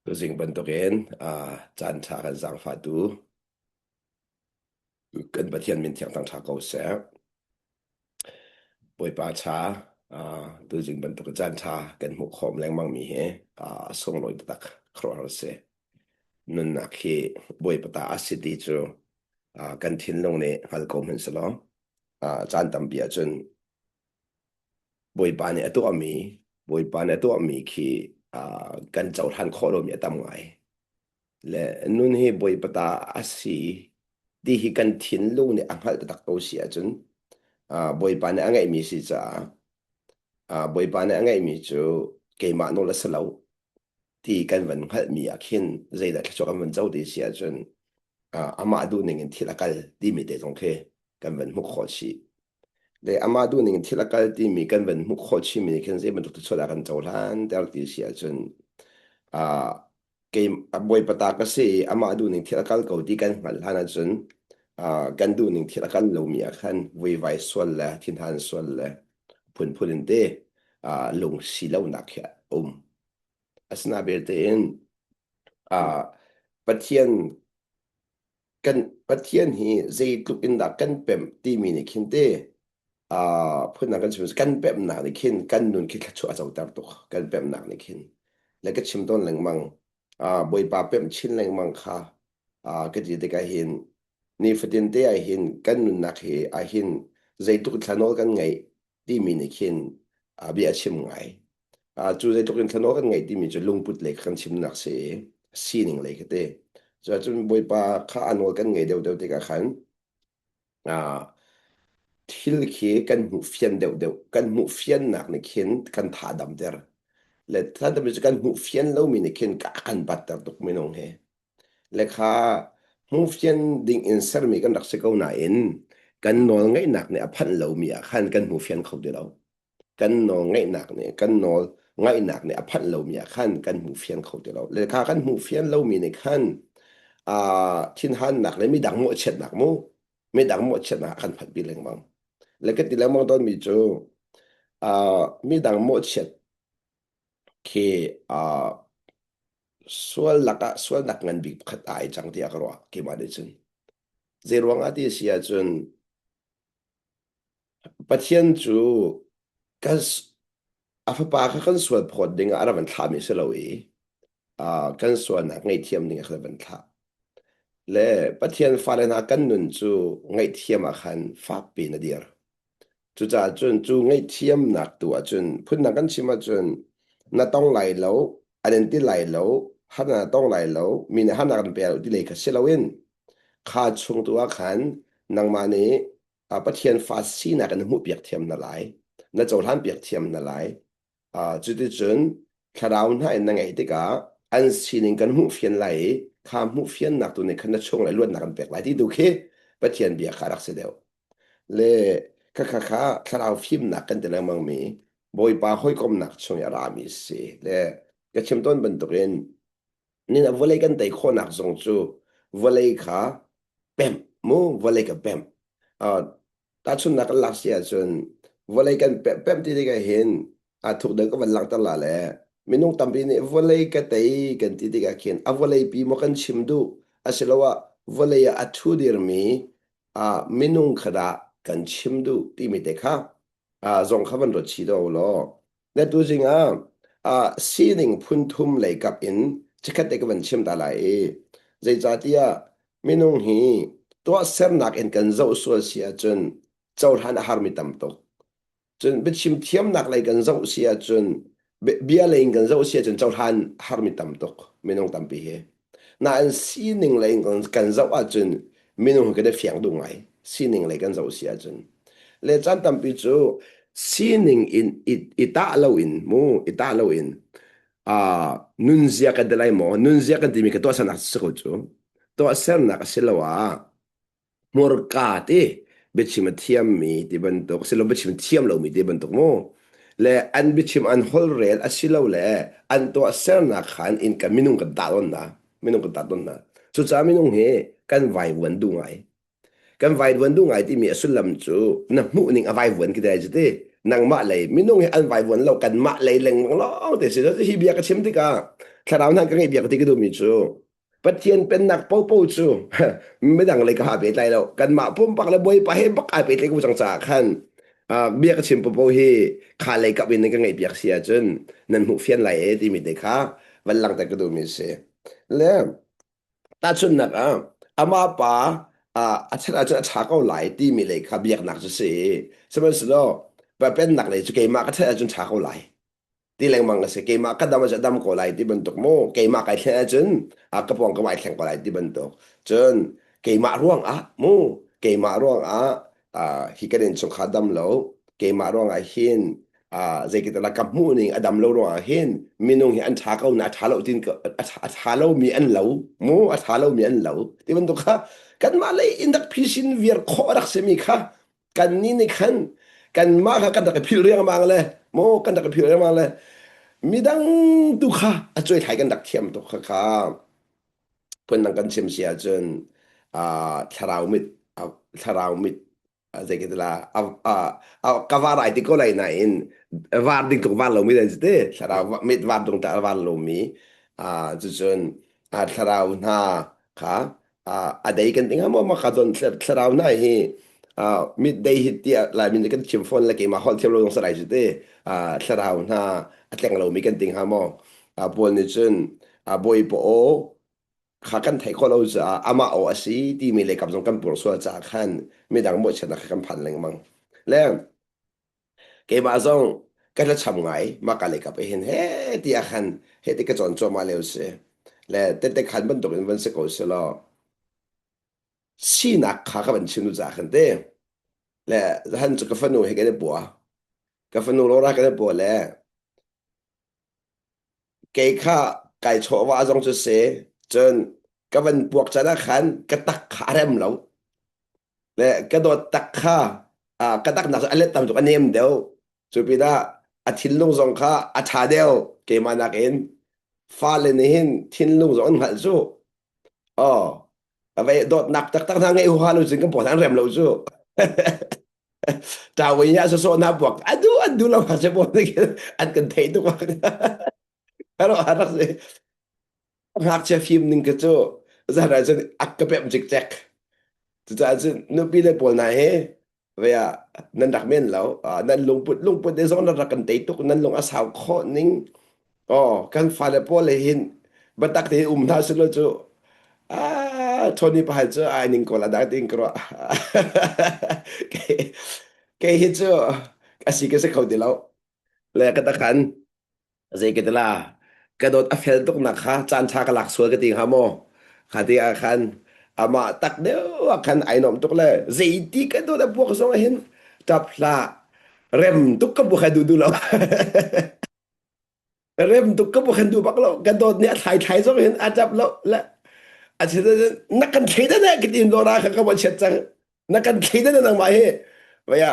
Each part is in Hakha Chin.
Tuzing bantukin caan ṭha kan zaangfahtu kan Pathian min thiang thangṭha ko seh. Bawipa ṭha tuzing bantuk caan ṭha kan hmuh khawm lengmang mi hi a sunglawi taktak khuaruahhar a si. Nunnak hi Bawipa ta a si ti cu kan thinlung nih hngal ko hmanh selaw caan tampi ahcun Bawipa nih a tuahmi Bawipa nih a tuahmi khi kan cohlan khawh lomi a tam ngai. Le nun hi Bawipa ta a si ti hi kan thinlung nih a hngalh taktak ko si ahcun Bawipa nih a ngeihmi si caah Bawipa nih a ngeihmi cu keimah nawl a si lo ti kan van hngalhmi ah khin zeidah thluachuah kan van co ti si ahcun amah duhning in thil a kal timi te zong khi kan van hmuh khawh chih. Le amah duhning in thil a kal timi kan van hmuh khawh chihmi nih khin zei bantuk thluachuah dah kan cohlan ter ti si ahcun kei Bawipa ta ka si i amah duhning thil a kal ko ti kan hngalh hlan ahcun kan duhning thil a kal lomi ah khan vuivai sual le thinhan sual le phunphun in te lung si lonak khi a um. Asina belte in Pathian kan Pathian hi zeitluk in dah kan pemh timi nih khin te phundang kan chim kan pemhnak nih khin kan nun khi thluachuah a coter tuk kan pemhnak nih khin le ka chim tawn lengmang Bawipa pemh chin lengmang kha ka ti tikah hin nifatin te ah hin kan nunnak hi ah hin zeitluk thlanawl kan ngeih timi nih khin bia a chim ngai. Cu zeitluk in thlanawl kan ngeih timi cu lungput lei kha kan chimnak si i sining lei kha ti. Cuahcun Bawipa kha a nawl kan ngei deuhdeuh tikah khan thil khi kan hmuh fian deuhdeuh. Kan hmuh fiannak nih khin kan tha damter. Le tha dam cu kan hmuh fian lomi nih khin a kan batter tuk minung hi. Le kha hmuhfian ding in sermi kan rak si ko nain kan nawlngeihnak nih a phanh lomi ah khan kan hmufian kho ti lo. Kan nawlngeihnak nih kan nawl ngaihnak nih a phanh lomi ah khan kan hmufian kho ti lo. Le kha kan hmuhfian lomi nih khan aa thinhannak le midang mawhchiatnak mu midang mawhchiatnak a kan phanhpi lengmang. Le ka ti lengmang tawnmi cu aa midang mawhchiat khi aa sual lakah sualnak ngan bik pakhat ah ai cang tiah ka ruah keimah nih cun. Zei ruangah ti a si ahcun Pathian cu kan a fapa kha kan sual phawt dingah a rak van thlahmi si lo i kan sualnak ngaihthiam ding ah khan a van thlah. Le Pathian fale hna kan nun cu ngaihthiam ah khan fakpi in a dir. Cucaah cun cu ngaihthiamnak tu ahcun phundang kan chim ahcun na tong lai lo, an in ti lai lo, harnak na tong lai lo, mi nih harnak an pe lo ti lei kha si loin kha chung tu ah khan nangmah nih Pathian fa sinak in na hmuhpiak thiam hna lai, na cohlanpiak thiam hna lai. Cuticun thlarau hna in na ngeih tikah an sining kan hmuhfian lai i kha hmuhfiannak tu nih khan na chung le luatnak an pek lai ti tu khi Pathian bia kha rak si deuh. Le khakha kha thlarau fimnak kan ti lengmang mi Bawipa hawikomnak chung i a rami si. Le ka chim tawn bantukin nin a vawlei kan tei khawhnak zong cu vawlei kha pemh mu vawlei ka pemh. Tahchunhnak kan lak si ahcun vawlei kan pemh pemh ti tikah hin aa thuk deuh ka van langhter la le minung tampi nih vawlei ka tei kan ti tikah khin a vawlei pi maw kan chim duh asiloah vawlei ah a ṭhu dirmi minung kha dah kan chim duh timi te kha zong kha van ruat chih do law na tuzing ah sining phun thum lei kap in chikkhat te ka van chim ta lai i zeicahtiah minung hi tuahsernak in kan zoh sual si ahcun cohlan a harmi tam tuk. Cun biachim thiamnak lei kan zoh si ahcun bia lei in kan zoh si ahcun cohlan harmi tam tuk minung tampi hi. Nain sining lei in kan zoh ahcun minung hi kan i fiang duh ngai. Sining lei kan zoh si ahcun. Le caan tampi cu sining in i tah loin mu i tah loin nunzia kan ti lai maw nunzia kan timi ka tuahsernak si ko cu tuahsernak a si lo ah hmurka ti biachim a thiammi ti bantuk silo biachim thiam lomi ti bantuk mu le an biachim an holhrel asilole an tuahsernak khan in kan minung kan dah tawn hna minung kan dah tawn hna cucaah minung hi kan vaivuan duh ngai Kan vaivuan duh ngai timi a sullam cu na hmuh ning a vaivuan ki dai ti nangmah lei minung hi an vaivuan lo kanmah lei lengmang lawng te si hi bia ka chim tikah Thlarau hna ka ngeih biak ti ka duhmi cu Pathian pennak popo cu midang lei ka ha pehtlai lo. Kanmah pumpak le Bawipa he bak ai pehtlai ko cang caah khan bia ka chim popo hi kha lei kap in ka ngeih piak si ahcun nan hmuh fian lai e timi te kha van langhter ka duhmi a si. Le tahchunhnak ah amah pa a chan ahcun a ṭha ko lai timi lei kha biaknak cu si. Sihmanhsehlaw pennak lei cu keimah ka ṭhat ahcun ṭha ko lai. Ti lengmang a si. Keimah ka dam ahcun a dam ko lai ti bantuk mu. Keimah kai thlen ahcun ka pawng ka ai thleng ko lai ti bantuk. Cun keimah ruangah mu keimah ruangah hi kan innchungkhar dam lo keimah ruangah hin zei ki ka hmuh ning a dam lo ruangah hin minung hi an ṭha ko na a ṭha lo tin a ṭha lo mi an lo mu a ṭha lo mi an lo ti bantuk kha kanmah lei in rak phisin viar khawh rak simi kha kannih nih khan kanmah kha kan rak i philh riangmang le mu kan rak i philh riangmang le midang tu kha a cuai thlai kan rak thiam tuk kha kha phundang kan chim si ahcun thlarau mit thlarau mit zei ka la ka var ai ti ko lai nain var ding tluk var lomi an si te thlarau mit var dung ta var lomi cucun thlarau hna kha a dei kan ting ma ka don thlarau hna hi mit dei hi tiah lai min kan chim phone le keimah holh thiam lo zong sarai su te thlarau hna a tleng lomi kan ting ha maw paul nih cun bawipa aw kha kan theih khawh lo caah amah aw a si timi lei kap zong kan pur sual caah khan midang mawhchiatnak kha kan phan lengmang le keimah zong ka tlacham ngai mah ka lei kap hin he tiah khan he ti ka cawn cuahmah lio si le tette khan bantuk in van si ko si law sinak kha ka van chim caah khan te le han cu ka fanu he kan i pua ka fanu Laura kan i pua le Kei kha kai chawhvah zong cu si, cun ka van puak can ah khan ka tak kha a rem lo. Le ka dawt tak kha ka taknak cu a let tam tuk a nem deuh. Cu pinah a thinlung zong kha a ṭha deuh keimah nakin. Fale nih hin thinlung zong an hngalh cu. Oh, a vei dawtnak taktak hna ngeih huaha lo cun kan paw an rem lo cu. Ṭawi ya sawsawh na puak adu an duh lo ngakchia pawl nih khin an kan theih tuk aro rak si ngakchia fim ning ka cu zan ah cun ak ka pemh cikcek cucaah cun nupi le pawl hna hi ve ah nan rak men lo nan lungput lungput le zong nan rak kan tei tuk nan lung a sau khawh ning Oh, kan fale pawl he hin biatak te um hna selaw cu ah Tony pahal cu ai ning ko la dah tiin ka ruah. Kei kei hi cu a si ka si kho ti lo. Le ka takhan zei ka ti la ka dawt a fel tuk nak kha caan tha ka lak sual ka ti hnga maw? Kha ti ah khan amah tak deuh ah khan ai nuam tuk le zeiti ka dawt a puak zong ah hin tap hlah rem tuk ka bu kha duh duh lo. Rem tuk ka kan duh bak lo ka dawt nih a thlai thlai zong hin a tap lo le a chit na kan thlei da na ka tin dora kha ka wa chiat cang na kan thlei da nangmah hi vaya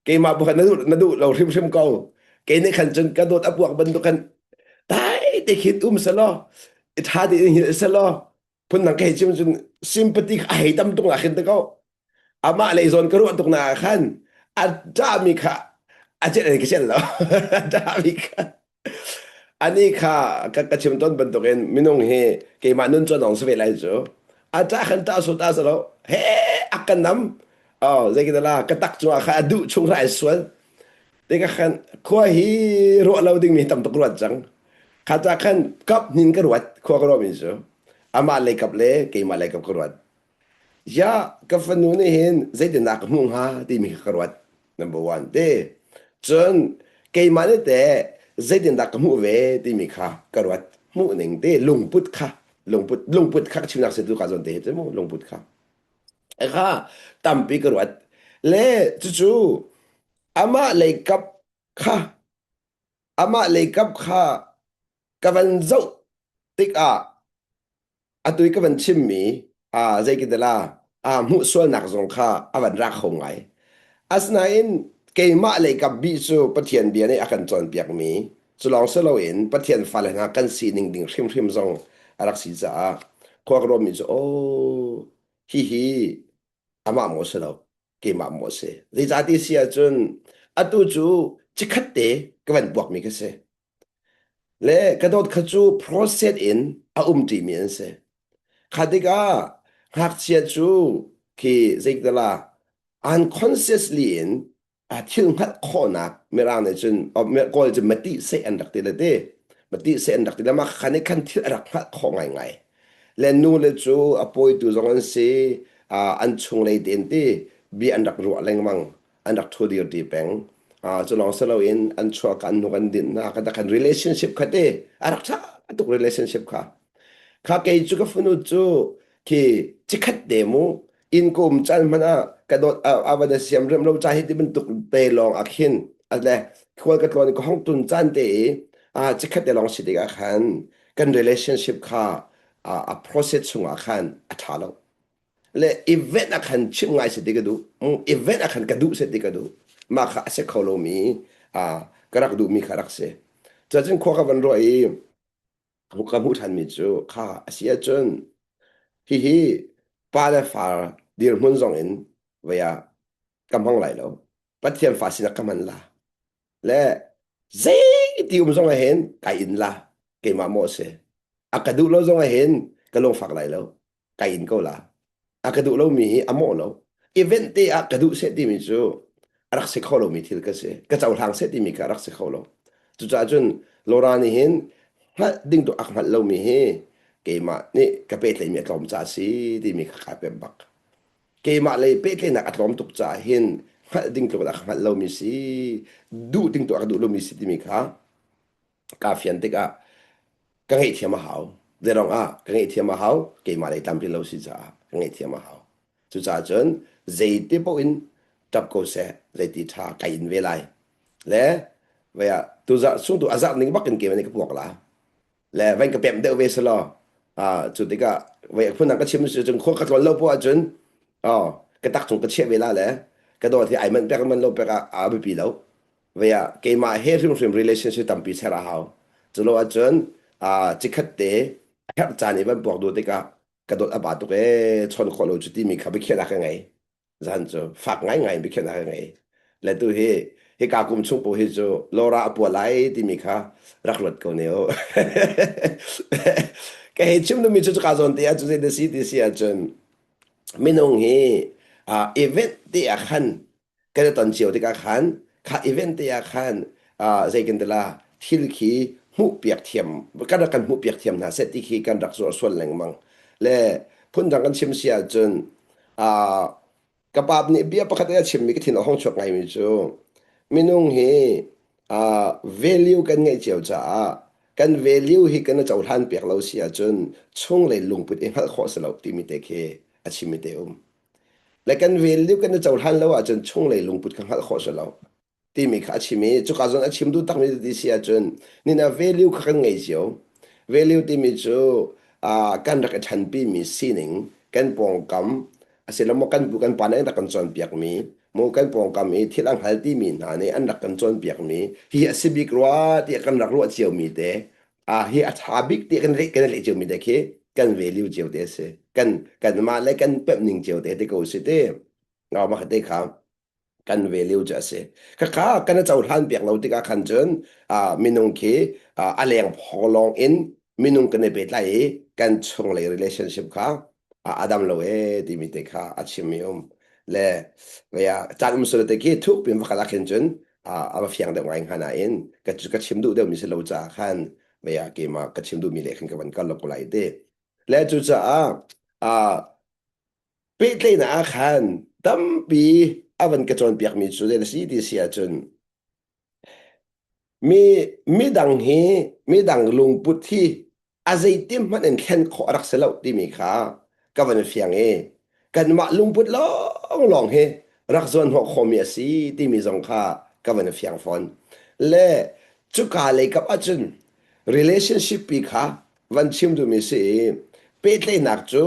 keimah bu khan na duh na duh lo hrim hrim ko kei nih khan cun ka dawt a puak bantuk khan dai te khin um selaw i tha te in hil selaw phun dang ka hei chim cun sympathy a hei tam tuk la khin te ko amah lei zawn ka ruah tuk na ah khan a ṭahmi kha a celh in ka celh lo a ṭahmi kha ani kha ka, ka chim tawn bantukin minung hi keimah nun chuan ong si ve lai cu a ṭah khan ṭah su ṭah lo he a ka nam oh zei la ka tak cungah kha a duh chung rai sual te ka khan khua hi ruah lo ding mi tam tuk ruat cang kha ta khan kap nin ka ruat khua ka ruah mi cu amah lei kap le keimah lei kap ka ruat Ya, ka fanu nih hin zeitindah ka hmuh hnga timi kha ka ruat. Number one te. Cun keimah nih teh zeitindah ka hmuh ve timi kha ka ruat. Hmuh ning te lungput kha lungput lungput kha ka chimnak si tu ka zawn te hi cu mu lungput kha. E kha tampi ka ruat. Le cucu amah lei kap kha amah lei kap kha ka van zoh tikah Atu i ka van chimmi zei ki dala hmuh sualnak zong kha a van rak kho ngai. Asinain keimah lei kap bih cu Pathian bia nih a kan cawnpiakmi cu lawng si loin Pathian fale hna kan sining ding hrimhrim zong a rak si caah khua ka ruahmi cu aw hihi amah maw si lo keimah maw si zeicahti si ahcun atu cu cikhat te ka van puakmi ka si. Le ka dawt kha cu process in a um ṭimi an si. Kha tikah ngakchia cu khi zeitala unconsciously in a thil hngalh khawhnak Mirang nih cun Kawl cu mati seh an rak ti le ti mati seh an rak ti le mah kha nih khan thil a rak hngalh khawh ngaingai. Le nu le cu a pawitu zong an si, an chunglei tein ti bia an rak ruah lengmang. An rak ṭhu dir ti peng. Cu lawng si loin an chuah ka an hnuk an dinh hna ka kan relationship kha te a rak ṭha tuk relationship kha. Kha kei cu ka fanu cu khi chikhat te mu inn ka um caan hmanh ah ka dawt a van a siam rem lo ca hi ti bantuk te lawng ah khin le khual ka tlawn ka hong tun caan te i a chikhat te lawng si tikah khan kan relationship kha a process chungah khan a ṭha lo. Le event ah khan chim ngai se ti ka duh. Event ah khan ka duh se ti ka duh. Mah kha a si kho lomi ka rak duhmi kha rak si. Cacun khua ka van ruah i ka hmuh ṭhanmi cu kha a si ahcun hihi pa le far dirhmun zong in vei ah ka hmang lai lo. Pathian fa sinak ka hman la. Le zeiti um zong ah hin kai in la. Keimah maw a si. A ka duh lo zong ah hin ka lungfak lai lo. Ka in ko la. A ka duh lomi hi a mawh lo. Event te ah ka duh seh timi cu a rak si kho lomi thil ka si. Ka cohlang seh timi kha a rak si kho lo. Cucaah cun Laura nih hin hngalh ding tu a hngalh lomi hi keimah nih ka pehtlaihmi a tlawm caah a si timi kha kaa pemh bak. Keimah lei pehtlaihnak a tlawm tuk caah hin hngalh ding tluk in a ka hngalh lomi si, duh ding tu a ka duh lomi si timi kha kaa fian tikah ka ngaihthiam a hau. Zeirong ah ka ngaihthiam a hau, keimah lei tlamtlin lo si caah ka ngaihthiam a hau. Cucaah cun zeiti paoh in ṭap ko seh, zeiti ṭha ka in ve lai. Le vei ah tuzarh chung tu a zarh ning bak in keimah nih ka puak la. Le van ka pemh deuh ve selaw cu tikah vei phun ka chim si cun khua ka tlawn lo poah ahcun ka tak chung ka chiah ve la le ka dawt hi ai manh pek man lo pek ah a biapi lo. Vei ah keimah he hrimhrim relationship tampi ser a hau. Cu lo ahcun cikhat te a herh caan i van puak duh tikah ka dawt a ba tuk ee chawn khawh lo cu timi kha biakhiahnak ka ngei. Zan cu fak ngaingai in biakhiahnak ka ngei. Le tu hi hika kum chung paoh hi cu Laura a pua lai timi kha rak ruat ko ne u. Ka hei chim duhmi cu cuka zawn te ah cu zei da si ti si ahcun minung hi event te ah khan kan i ton cio tikah khan kha event te ah khan zei kan ti la thil khi hmuhpiak thiam kan rak kan hmuhpiak thiam hna seh ti khi kan rak zuar sual lengmang le phundang kan chim si ahcun ka pa nih bia pakhat a chimmi ka thin a hong chuak ngaimi cu minung hi value kan ngeih cio caah kan value hi kan i cohlan piak lo si ahcun chunglei lungput i hngalh khawh si lo timi te khi a chimmi te um. Le kan vel lio kan i cohlan lo ahcun chunglei lungput kha hngalh khawh si lo timi kha a chim i cuka zawn a chim duh takmi ti si ahcun nina value kha kan ngei cio. Value timi cu kan rak i ṭhanpimi sining kan pawngkam asilomaw kan bu kan pa nih an rak kan cawnpiakmi mu kan pawngkam i thil a hngal timi hna nih an rak kan cawnpiakmi hi a si bik rua tiah kan rak ruah ciomi te hi a ṭha bik ti kan kan leh ciomi te khi kan value cio te a si. Kan kanmah le kan pemh ning cio te te ko si ti. Ngau mah te kha kan value cu a si. Khakha kan i cohlan piak lo tikah khan cun minung khi a leng phawng lawng in minung kan i pehtlai i kan chunglei relationship kha a dam lo ee timi te kha a chimmi um. Le vea caan um sule te khi thuk pin vakal ah khin cun a va fiang deuh ngai hnga nain ka ka chim duh deuhmi si lo caah khan vea keimah ka chim duhmi le khan ka van kal lo ko lai ti. Le cucaah pehtlaihnak ah khan tampi a van ka cawnpiakmi cu zei a si ti si ahcun mi midang hi midang lungput hi a zeiti hmanh in thlen khawh a rak si lo timi kha ka van fiang i kanmah lungput lawnglawng hi rak zuanhnawh khawhmi a si timi zong kha ka van fiang fawn. Le cuka lei kap ahcun relationship pi kha van chim duhmi si i pehtlaihnak cu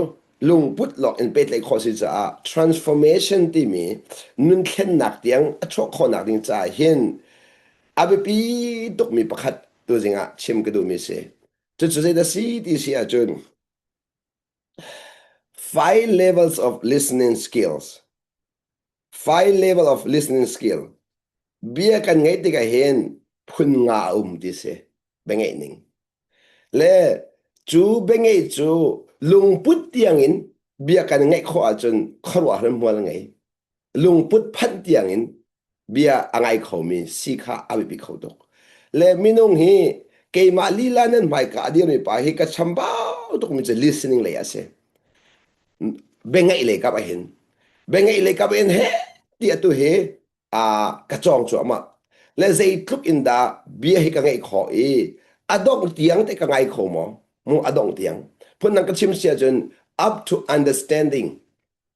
lungput lawng in pehtlaih khawh si caah transformation timi nun thlennak tiang a chuah khawhnak ding caah hin a biapi tukmi pakhat tuzing ah chim ka duhmi si. Cucu zeidah si ti si ahcun five levels of listening skills. Five level of listening skill. Bia kan ngaih tikah hin phun nga a um ti si. Biangeih ning. Le cu biangeih cu lungput tiangin bia kan ngeih khawh ahcun khuaruahhar hmual ngei. Lungput phanh tiangin bia a ngai khomi si kha a biapi kho tuk. Le minung hi keimah lila nan hmaika a dirmi pa hi ka chambau tukmi cu listening lei a si. Biangeih lei kap ahhin. Biangeih lei kap in he ti atu hi ka cawng cuahmah. Le zeitluk in dah bia hi ka ngeih khawh i a dongh tiang te ka ngai kho maw? Mu a dongh tiang. Phundang ka chim si ahcun up to understanding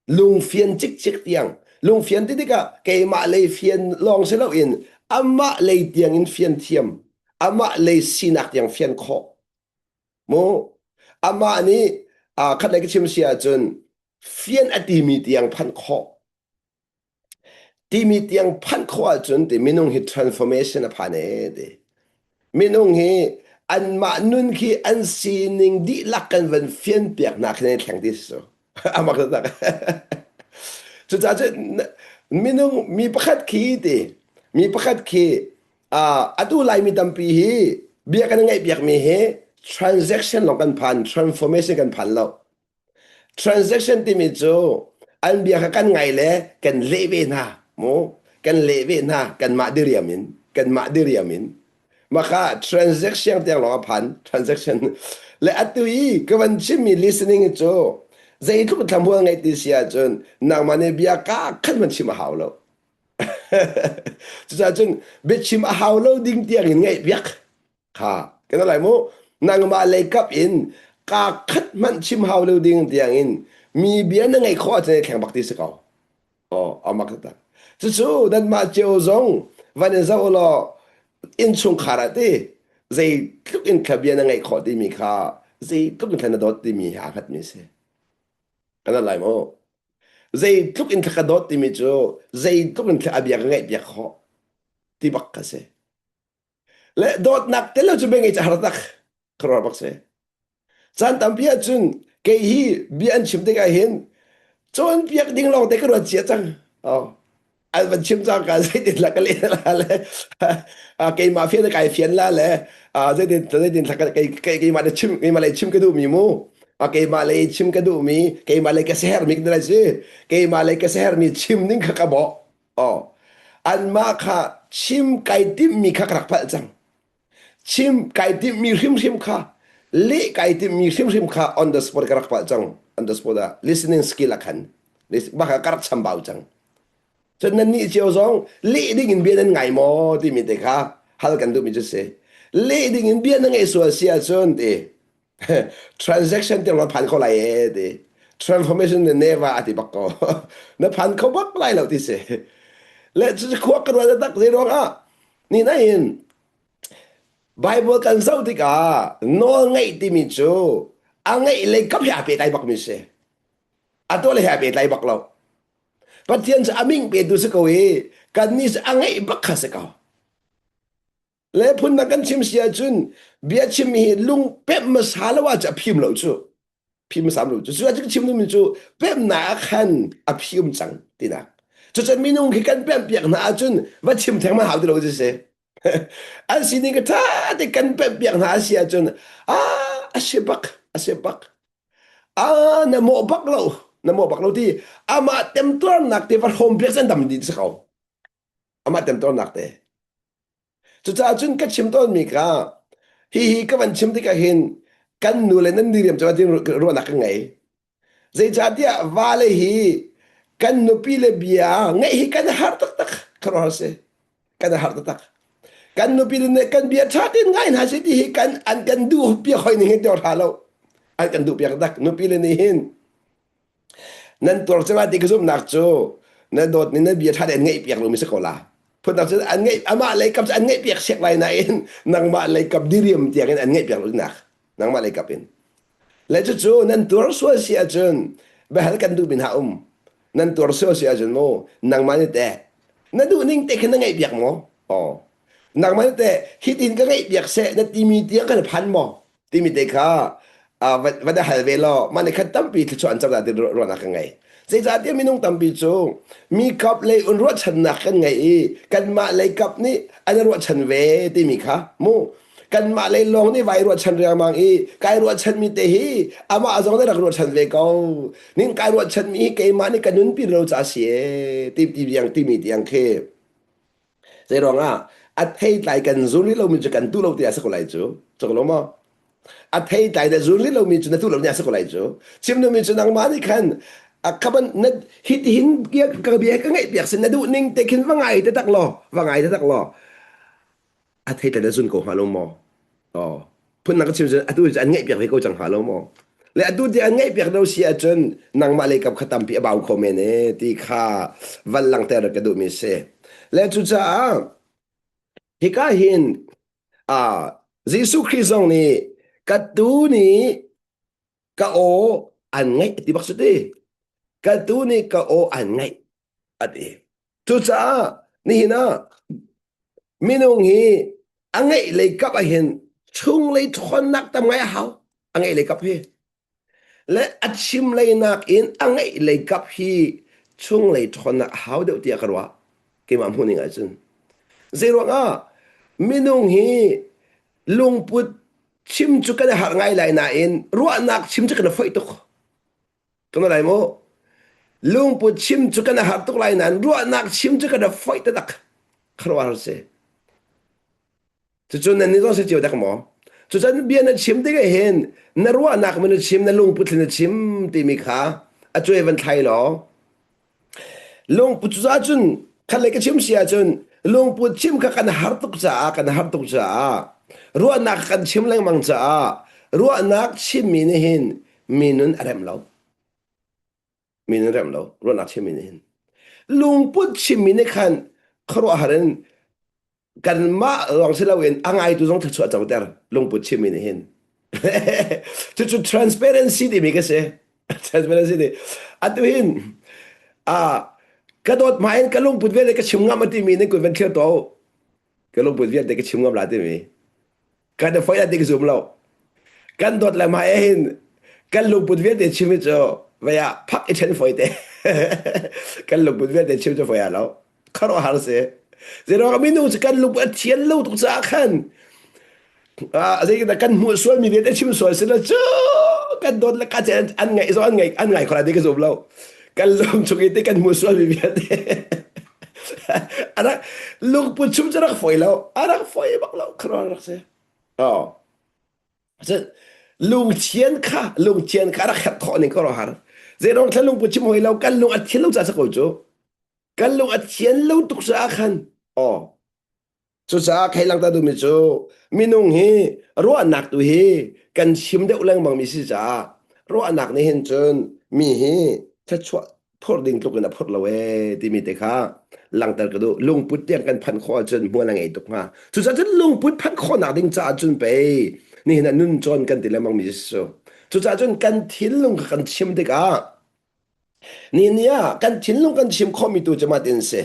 lungfian cikcik tiang lungfian ti tikah keimah lei fian lawng si loin amah lei tiang in fian thiam amah lei sinak tiang fian khawh mu amah nih khat lei ka chim si ahcun fian a timi tiang phanh khawh Timi tiang phanh khawh ahcun ti minung hi transformation a phan ee ti. Minung hi anmah nun khi an sining dihlak kan van fian piak hna khi nan thleng ti si cu. Amak taktak. Cucaah cun minung mi pakhat khi ti mi pakhat khi atu Laimi tampi hi bia kan ngaih piakmi hi transaction lawng kan phan transformation kan phan lo. Transaction timi cu an bia kha kan ngai le kan leh ve hna mu kan leh ve hna kanmah diriam in kanmah diriam in maka transaction tiang lawng a phan transaction le atu i ka van chimmi listening cu zeitluk thlamual ngeih ti si ahcun nangmah nih bia ka khat man chim a hau lo cucaah cun biachim a hau lo ding tiang in ngaih piak Kha kan lai mu nangmah lei kap in ka khat hmanh chim hau lo ding tiang in mi bia na ngeih khawh ahcun thleng bak ti si ko. Oh, amak tak. Cucu nanmah cio zong van in zoh law innchungkhar ah ti zeitluk in thla bia na ngeih khawh timi kha zeitluk in thla na dawt timi hi aa hngatmi si. Kan lai mu. Zeitluk in thla ka dawt timi cu zeitluk in thla a bia ka ngaih piak khawh ti bak ka si. Le dawtnak tel lo cu bia ngei har tak khuaruah bak si. Caan tampi ahcun kei hi bia an chim tikah hin cawnpiak ding lawng te ka ruat cia cang. Oh. An van chim cang ka zeitin la ka leh la le keimah fian kai fian la le zeitin zeitin kei keimah le chim keimah le chim ka duh mi mu keimah le chim ka duh mi keimah le ka seher mi ka si keimah le ka seher mi chim ning kha ka bawh Aw. Anmah kha chim kai timhmi kha ka rak palh cang. Chim kai timhmi hrimhrim kha leh kai timhmi hrimhrim kha on the spot ka rak palh cang. On the spot ah listening skill ah khan baka ka rak chambau cang. Cun nan nih cio zong leh ding in bia nan ngai maw timi te kha hal kan duhmi cu si. Leh ding in bia na ngeih sual si ahcun ti Transaction tiang na phan kho lai e ti. Transformation ne neva ati bak ko. Na phan kho bak lai lo ti si. Le cu khua ka ruat tak zei ruang ah ni na in Bible kan zoh tikah nawl ngeih timi cu a ngeih lei kap he aa pehtlai bak mi si. A tuah le he aa pehtlai bak lo. Pathian cu a ming petu si ko i kannih cu a ngeih bak kha si ko. Le phundang kan chim si ahcun bia chim hi lung pemh hmasa lo ah cu a phim lo cu. Phim hmasa lo cu. Cu ahcun chim duhmi cu pemhnak ah khan a phim cang tinak. Cucun minung khi kan pemh piak hna ahcun va chim theng ma hau ti lo cu si. An sining ka ṭha te kan pemh piak hna a si ahcun ah a si bak a si bak ah na mawh bak lo na mawh bak lo ti amah temtuarnak te va hrawm piak cun dam dih si ko amah temtuarnak te Cucaah cun ka chim tawnmi kha hihi ka van chim tikah hin kan nu le nan diriam cu ti ruahnak ka ngei. Zeicahtiah vale hi kan nupi le bia ngeih hi kan har taktak khuaruahhar si. Kan har taktak. Kan nupi le kan bia ṭha tein ngai hna seh ti hi kan an kan duh piak hoi ning hi ti hra lo. An kan duh piak tak. Nupi le nih hin Nan tuar cang lai ti ka zumhnak cu na dawt nih na bia ṭha tein ngaih piak lomi si ko la. Phundang cun an ngaih amah lei kap cu an ngaih piak siak lai nain nangmah lei kap diriam tiang in an ngaih piak lo nak nangmah lei kap in. Le cucu nan tuar sual si ahcun biahal kan duhmi hna um. Nan tuar sual si ahcun mu nangmah nih teh na duh ning te khin na ngaih piak maw? Aw. Nangmah nih teh hitin ka ngaih piak seh na timi tiang kan phan maw? Timi te kha va da hal ve law mah nih khan tampi thluachuah an cang ti ruahnak ka ngei. Zeicahtiah minung tampi cu mi kap lei un ruahchannak kan ngei i kanmah lei kap nih an ruahchan ve timi kha mu. Kanmah lei lawng nih vai ruahchan riangmang i kai ruahchanmi te hi amah zong nih rak ruahchan ve ko. Ning kai ruahchanmi hi keimah nih ka nunpi lo ca si e ti ti tiang timi tiang khi. Zei ruangah a theitlai kan zul rih lomi cu kan tu lo ti a si ko lai cu. Cuk lo maw? A theitlai na zul rih lomi cu na tu lo ni a si ko lai cu. Chim duhmi cu nangmah nih khan a khaban na hitihin ka bia ka ngaih piak sin na duh ning te khin va ngai te tak law va ngai te tak law a theitlai na zun ko hnga lo maw? Oh. Phun ka chim cun atu cu an ngaih piak ve ko cang hnga lo maw? Le atu ti an ngaih piak lo si ahcun nangmah lei kap kha tampi a bau kho men e ti kha van langhter ka duhmi si. Le cucaah hika hin ah Jesuh Khrih zong nih ka tu nih ka aw an ngaih ti bak su ti. Ka tu nih ka aw an ngaih a ti. Cucaah nihin ah minung hi a ngeih lei kap ah hin chunglei ṭhawnnak tam ngai a hau. A ngeih lei kap hi. Le a chim lei nakin a ngeih lei kap hi chunglei ṭhawnnak a hau deuh tiah ka ruah. Keimah hmuhning ahcun. Zeiruang ah minung hi lungput chim cu kan i harh ngai lai nain ruahnak chim cu kan i foih tuk. Kan lai mu. Lungput chim cu kan har tuk lai nain ruahnak chim cu kan foih taktak. Kharuahhar si. Cucu nan nih zong si cio dak maw? Cucan bia na chim tikah hin na ruahnak man na chim, na lungput na chim timi kha a cuai van thlai law lungput cu cun khat lei ka chim si ahcun lungput chim kha kan har tuk caah kan har tuk caah ruahnak kan chim lengmang caah ruahnak chimmi nih hin mi nun a remh lo. Mi nun remh lo. Ruahnak chimmi nih hin. Lungput chimmi nih khan khuaruahhar in kanmah lawng si loin a ngaitu zong thluachuah coter lungput chimmi nih hin. Cucu transparency timi ka si. Transparency ti. Atu hin ah ka dawt hmai in ka lungput vialte ka chim ngam a timi nih kun van thlir to. Ka lungput vialte ka chim ngam la timi. Kan i foih ti ka zum lo. Kan dawt le hmai hin kan lungput vialte chim hi cu vei ah phak i ṭhen foi te. Kan lungput vialte chim cu foi ah lo. Khuaruahhar si. Zeiruang minung cu kan lungput a thian lo tuk caah khan zeitindah kan hmuh sualmi vialte chim sual si lo cu kan dawt le ka an ngaih zong an ngaih an ngai khawh lai ti ka zum lo. Kan lung chung i te kan hmuh sualmi vialte arak lungput chum cu rak foi lo arak foi bak lo khuaruah rak si oh lungthian kha lungthian kha rak herh khawh ning khuaruah har zeirong thla lungput chim hoi lo kan lung a thian lo ca sa ko cu kan lung a thian lo tuk caah khan oh Cucaah khei langhter duhmi cu minung hi ruahnak tu hi kan chim deuh lengmang mi si caah ruahnak nih hin cun mi hi thluachuah phurh ding tluk in a phurh lo ee timi te kha langhter ka duh. Lungput tiang kan phanh khawh ahcun hmual a ngei tuk hnga. Cucaah cun lungput phanh khawhnak ding caah cun pei nihin ah nun cawn kan ti lengmang mi si cu. Cucaah cun kan thinlung kha kan chim tikah ni ni ah kan thinlung kan chim khawhmi tu cu mah tin si.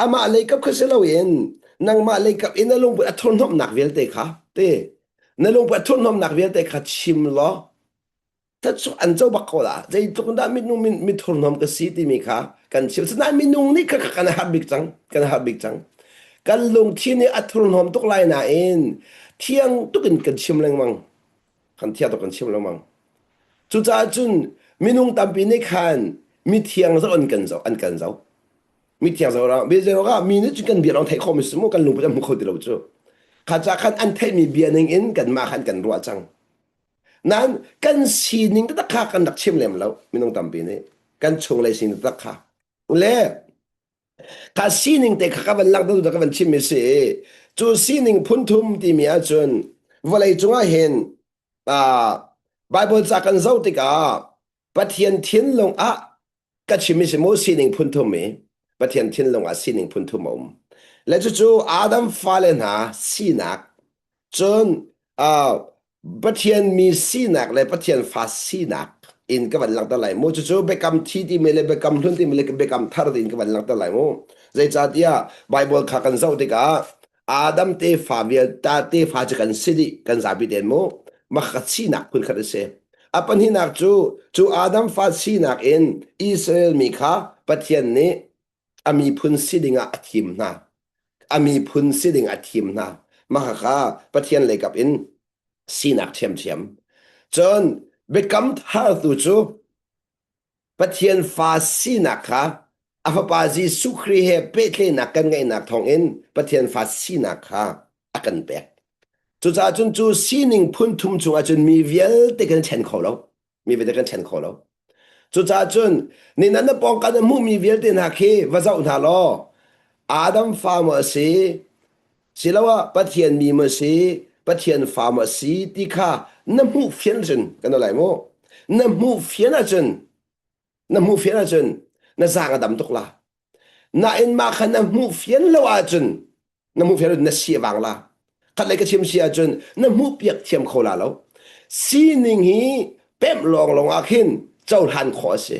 Amah leikap kha si loin nangmah leikap in na lungput a thurhnawmhnak vialte kha te na lungput a thurhnawmhnak vialte kha chim law thluachuah an co bak ko la zeitluk dah minung mi thurhnawm ka si timi kha kan chim sinain minung nih kha kan har bik cang kan har bik cang kan lungthin nih a thurhnawm tuk lai nain thiang tuk in kan chim lengmang kan thiang tuk kan chim lengmang cucaah cun minung tampi nih khan mithiang zoh an kan zoh an kan zoh mithiang zoh rang bia zei ah mi nih cun kan bia lawng theih khawh mi si mu kan lungput an hmu kho ti lo cu kha ca khan an theihmi bia ning in kanmah khan kan ruah cang nain kan sining taktak kha kan rak chim lem lo minung tampi nih kan chunglei sining taktak kha le kha sining te kha ka van langhter ka van chim mi si cu sining phun thum timi ahcun vawlei cungah hin Bible ca kan zoh tikah Pathian thinlung ah ka chim si mu sining phun thum i Pathian thinlung ah sining phun thum a um. Le cucu Adam fale hna sinak cun uh, Pathian mi sinak le Pathian fa sinak in ka van langhter lai mu. Cucu biakam thi timi le biakam hlun timi le biakam thar tiin ka van langhter lai mu. Zeicahtiah Bible kha kan zoh tikah Adam tefa vialte tefa cu kan si dih kan zapi ten mu makhat sinak phun khat a si. A pahnihnak cu cu Adam fa sinak in Israel mi kha Pathian nih a miphun si dingah a thim hna. A miphun si ding a thim hna. Mah kha Pathian leikap in sinak ṭhiamṭhiam. Cun biakam thar tu cu Pathian fa sinak kha a fapa Jesuh Khrih he pehtlaihnak kan ngeihnak thawngin Pathian fa sinak kha a kan pek. Cucaah cun cu sining phun thum chungah cun mi vialte kan ṭhen kho lo. Mi vialte kan ṭhen kho lo. Cucaah cun ni na na pawngkam na hmuhmi vialte hna khi va zoh hna law Adam fa maw a si, siloah Pathian mi maw a si, Pathian fa maw a si ti kha na hmuh fian cun kan lai mu. Na hmuh fian ahcun na hmuh fian ahcun na zaang a dam tuk la. Nain mah kha na hmuh fian lo ahcun na hmuh fian na si a vang la khatlei ka chim si ahcun na hmuh piak thiam kho la lo sining hi pemh lawng lawng ah khin cohlan khawh a si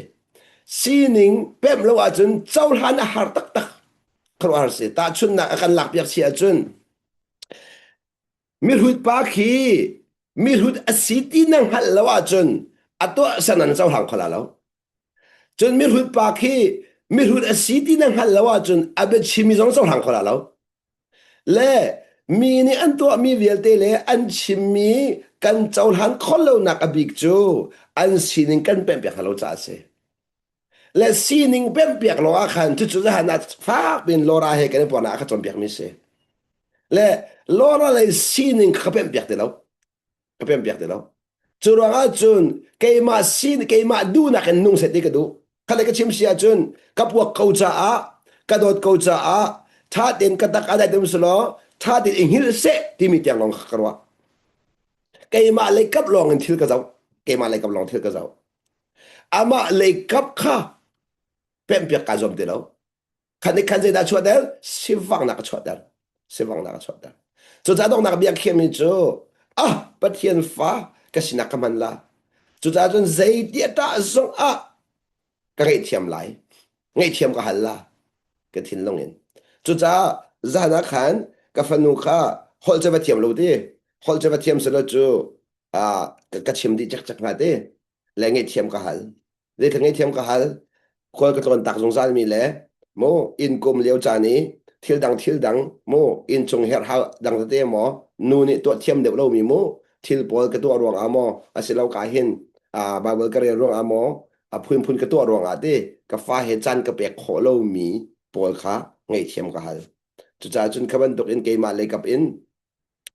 sining pemh lo ahcun cohlan a har taktak khuaruahhar si tahchunhnak a kan lak piak si ahcun mihrut pa khi mihrut a si ti na hngalh lo ahcun a tuah san an cohlang kho la lo Cun mihrut pa khi mihrut a si ti na hngalh lo ahcun a biachimmi zong cohlang kho la lo. Le mi nih an tuahmi vialte le an chimmi kan cohlan khawh lonak a bik cu an sining kan pemhpiak hna lo caah a si. Le sining pemhpiak lawng ah khan cucu zahan ah fak piin Laura he kan i puan ah a ka cawnpiakmi si. Le Laura lei sining kha ka pemhpiak ti lo. Ka pempiak ti lo. Cu ruangah cun keimah sin keimah duhnak in nung seh ti ka duh. Kha le ka chim si ahcun ka puak ko caah ka dawt ko caah ṭha tein ka tak a dai tum selaw ṭha tein i hngilh seh timi tiang lawng kha ka ruah. Keimah lei kap lawng in thil ka zoh. Keimah lei kap lawng thil ka zoh. Amah lei kap kha pemhpiak kaa zuam ti lo. Khan nih khan zeidah a chuahter? Sivanghnak a chuahter. Sivanghnak a chuahter. Cucaah donghnak bia khiahmi cu ah Pathian fa ka sinak ka hman la. Cucaah cun zeiti a ṭah zong ah ka ngaihthiam lai. Ngaihthiam ka hal la ka thinlung in. Cucaah zan ah khan ka fanu kha holh cu va thiam lo ti. Holh cu va thiam selaw cu ah ka chim dih cekcek hnga ti. Le ngaihthiam ka hal. Zeitluk ngaihthiam ka hal. Khual ka tlawn tak zungzal mi le mu inn kum lio caan i thil dang thil dang mu inn chung herhhau dang tete maw nu nih tuah thiam deuh lomi mu thil pawl ka tuah ruang ah maw asilo ka hin Bible ka rel ruang ah maw a phunphun ka tuah ruang ah ti ka fa he caan ka pek khawh lomi pawl kha ngaihthiam ka hal. Cucaah cun kha bantuk in keimah leikap in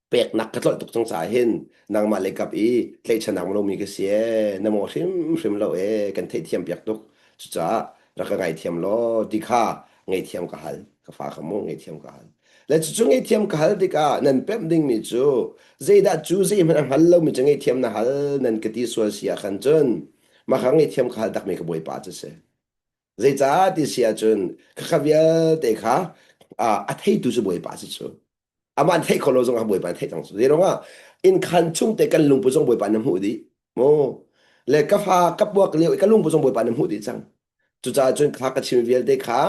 peknak ka tlolh tuk cang caah hin nangmah lei kap i tlaihchan lomi ka si ee na maw hrimhrim lo ee kan theihthiam piak tuk cucaah rak ka ngaithiam law ti kha ngaihthiam ka hal ka fa kha mu ngaihthiam ka hal le cucu ngaihthiam ka hal tikah nan pemh dingmi cu zeidah cu zeihmanh a hngal lomi cu ngaihthiam na hal nan ka ti sual si ah khan cun mah kha ngaihthiam ka hal takmi ka bawipa cu si zeicah ti si ahcun khakha vialte kha a theitu cu bawipa si cu amah theih kho lo zong ah Bawipa theih cang zei ruangah inn khan chung te kan lungput zong Bawipa na hmuh dih mu le ka fa ka puak lio i ka lungput zong Bawipa na hmuh dih cang cucaah cun kha ka chim vialte kha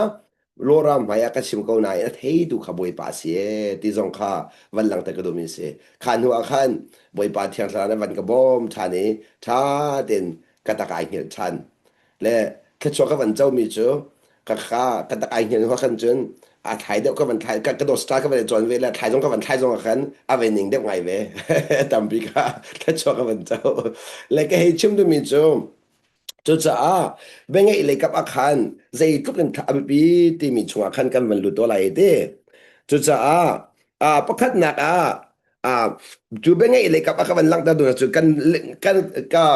Laura hmai ah ka chim ko nain a theitu kha Bawipa a si e ti zong kha van langhter ka duhmi si kha hnu ah khan Bawipa thiang thlarau nih van ka bawm ṭhan i ṭha tein ka tak ai hngilh ṭhan le thluachuah ka van comi cu ka kha ka tak ai hngilh hnu khan cun a thlai deuh ka van thlai ka ka dawt ka van cawn ve le thlai zong ka van thlai zong ah khan a ve ning deuh ngai ve tampi kha thluachuah ka van co le ka hei chim duhmi cu cucaah biangeih lei kap ah khan zeitluk in a biapi timi chungah khan kan van lut lai ti cucaah pakhatnak ah cu biangeih lei kap ah ka van langhter duhnak cu kan kan ka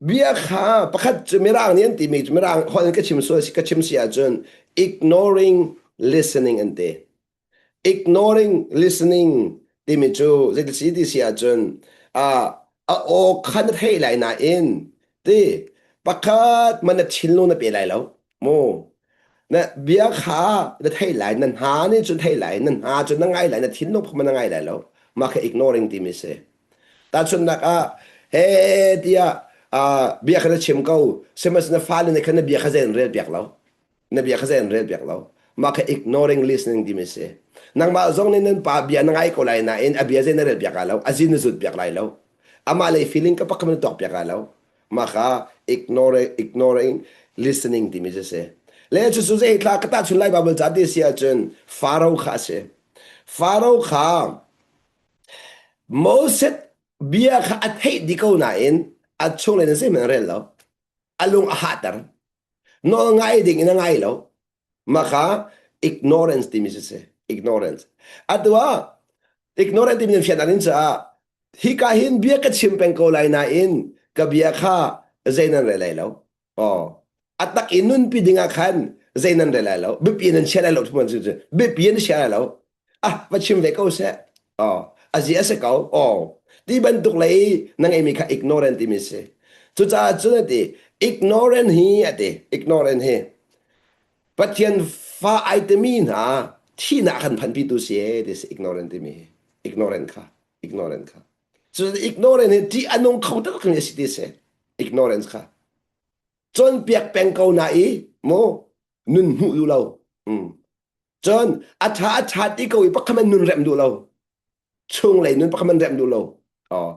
Bia kha pakhat cu Mirang nih an timi cu Mirang holh in ka chim sual ka chim si ahcun ignoring listening an ti. Ignoring listening timi cu zeiti si ti si ahcun uh, a aw kha na theih lai nain ti pakhat man na thinlung na pe lai lo mu na bia kha na theih lai na hna nih cun theih lai na hna cun na ngai lai na thinlung phun na ngai lai lo mah kha ignoring timi si Tahchunhnak ah, he tiah uh, bia kha na chim ko, sihmanhsehlaw na fale nih khan na bia kha zei an rel piak lo. Na bia kha zei an rel piak lo. Mah kha ignoring listening timi si. Nangmah zong nih nan pa bia na ngai ko lai nain a bia zei na rel piak lai lo, a zin na zut piak lai lo. Amah lei feeling ka pakhat na tuak piak lai lo. Mah kha ignore, ignoring listening timi cu si. Le cucu zei thla ka tahchun lai Bible ca ti si ahcun Pharaoh kha a si. Pharaoh kha. Moses bia kha a theih dih ko nain a chunglei in zeihmanh a rel lo. A lung a hahter. Nawl ngai ding in a ngai lo. Mah kha ignorance timi cu si. Ignorance. Atu ah ignorance timi nan fian in caah hika hin bia ka chim peng ko lai nain ka bia kha zei nan rel lai lo. Oh. A tak in nunpi ding ah khan zei nan rel lai lo. Biapi nan chia lai lo. Biapi nan chia lai lo. Ah, va chim ve ko seh. Oh, a zi a si ko. Oh, ti bantuk lei na ngeimi kha ignorant timi si. Cucaah cun a ti, ignorant hi a ti, ignorant hi Pathian fa ai timi hna thihnak kan phanpitu si e ti si ignorant timi hi. Ignorant kha, ignorant kha. Cucaah ignorant hi ṭih a nung kho taktak mi a si ti si. Ignorance kha. Cawnpiak peng ko na i mu nun hmuh duh lo. Mm. Cun a ṭha a ṭha ti ko i pakhat man nun remh duh lo. Chunglei nun pakhat man remh duh lo. Oh.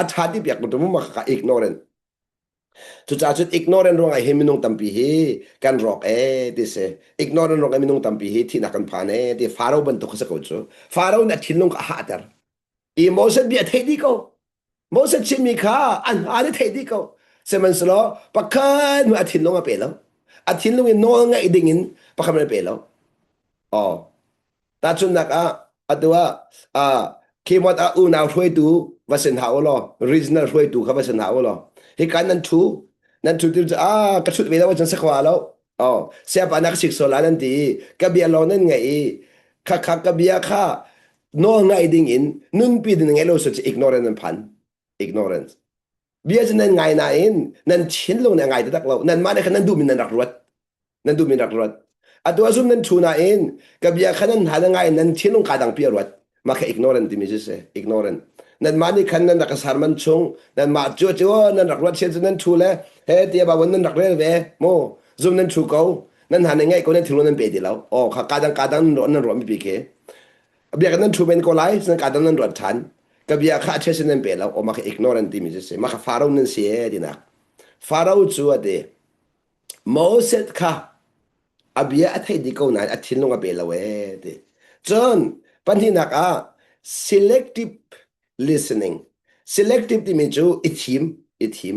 A ṭha ti piak mu ma ka ignorant. Cucaah cun ignorant ruangah hi minung tampi hi kan rawk ee ti si. Ignorant ruangah minung tampi hi thihnak kan phan ee ti Faro bantuk kha si ko cu. Faro nih a thinlung kha a hahter. I Moses bia theih dih ko. Moses chimmi kha an hna nih theih dih ko. Sihmanhsehlaw pakhat hnu a thinlung a pe lo. A thinlung in nawl ngaih ding in pakhat a pe lo. Oh. Tahchunhnak ah atu ah ah Khimot ah unau hruaitu va sin hna u law regional hruaitu kha va sin hna u law hika nan thu nan thu ti cu ah ka thut ve lo cun sakhua lo oh siapa nak sik sola nan ti i ka bia lawng nan ngaih i kha kha ka bia kha nawl ngaih ding in nunpi ding ngai lo cu ignorance nan phan ignorance bia cu nan ngai nain nan thinlung nih a ngai taktak lo nanmah nih khan nan duhmi nan rak ruat nan duhmi rak ruat atu azum nan thu nain ka bia kha nan hna na ngai nan thinlung ka dang pi a ruat mah kha ignorant timi cu si ignorant nanmah nih khan nan rak ka sarman chung nanmah cu cu nan rak ruat sian cu nan thu le he tia ba nan rak rel ve mu zum nan thu ko nan hna nan ngaih ko nan thinlung nan pe ti lo oh kha ka dang ka dang nan ruah mi pi khi bia kan nan thu men ko lai nan ka dang nan ruat than ka bia kha a sin nan pe lo o mah kha ignorant timi cu si mah kha pharaoh nan si e tinak pharaoh cu a ti Moses kha a bia a theih dih ko nain a thinlung a pe lo ee ti. Cun pahnihnak ah selective listening. Selective timi cu i thim, i thim,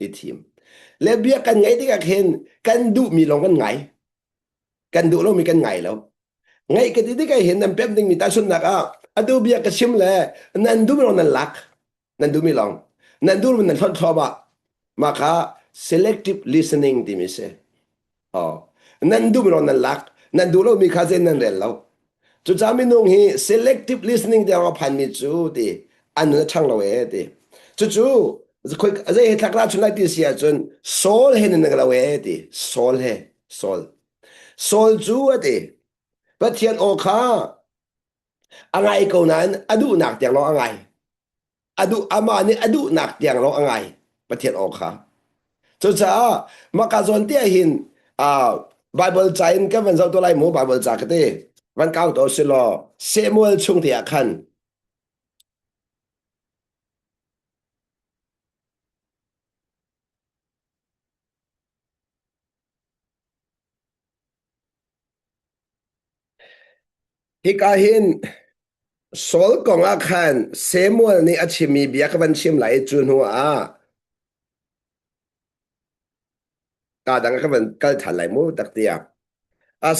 i thim. Le bia kan ngaih tikah khin kan duhmi lawng kan ngai. Kan duh lomi kan ngai lo. Ngaih ka ti tikah hin nan pemh dingmi tahchunhnak ah atu bia ka chim le nan duhmi lawng nan lak. Nan duhmi lawng. Nan duhmi nan hlonh thluahmah. Mah kha selective listening timi si. Oh. Nan duhmi lawng nan lak. Nan duh lomi kha zei nan rel lo. Cucaah minung hi selective listening tiang a phanmi cu ti an nun a ṭhang lo ee ti. Cucu zei he thlak chun lai ti si ahcun Saul he nan lo ee ti. Saul he Saul. Saul cu a ti. Pathian aw kha a ngai ko nain a duhnak tiang lawng a ngai. A duh amah nih a duhnak tiang lawng a ngai Pathian aw kha. Cucaah maka zawn te ah hin uh, Bible ca in kan van zoh to lai mu Bible ca ka ti van kau to si law Samuel chung te ah khan Hika hin Saul kong ah khan Samuel nih a chimmi bia ka van chim lai i cu hnu ah ka dang ka van kal ṭhan lai mu tak tiah.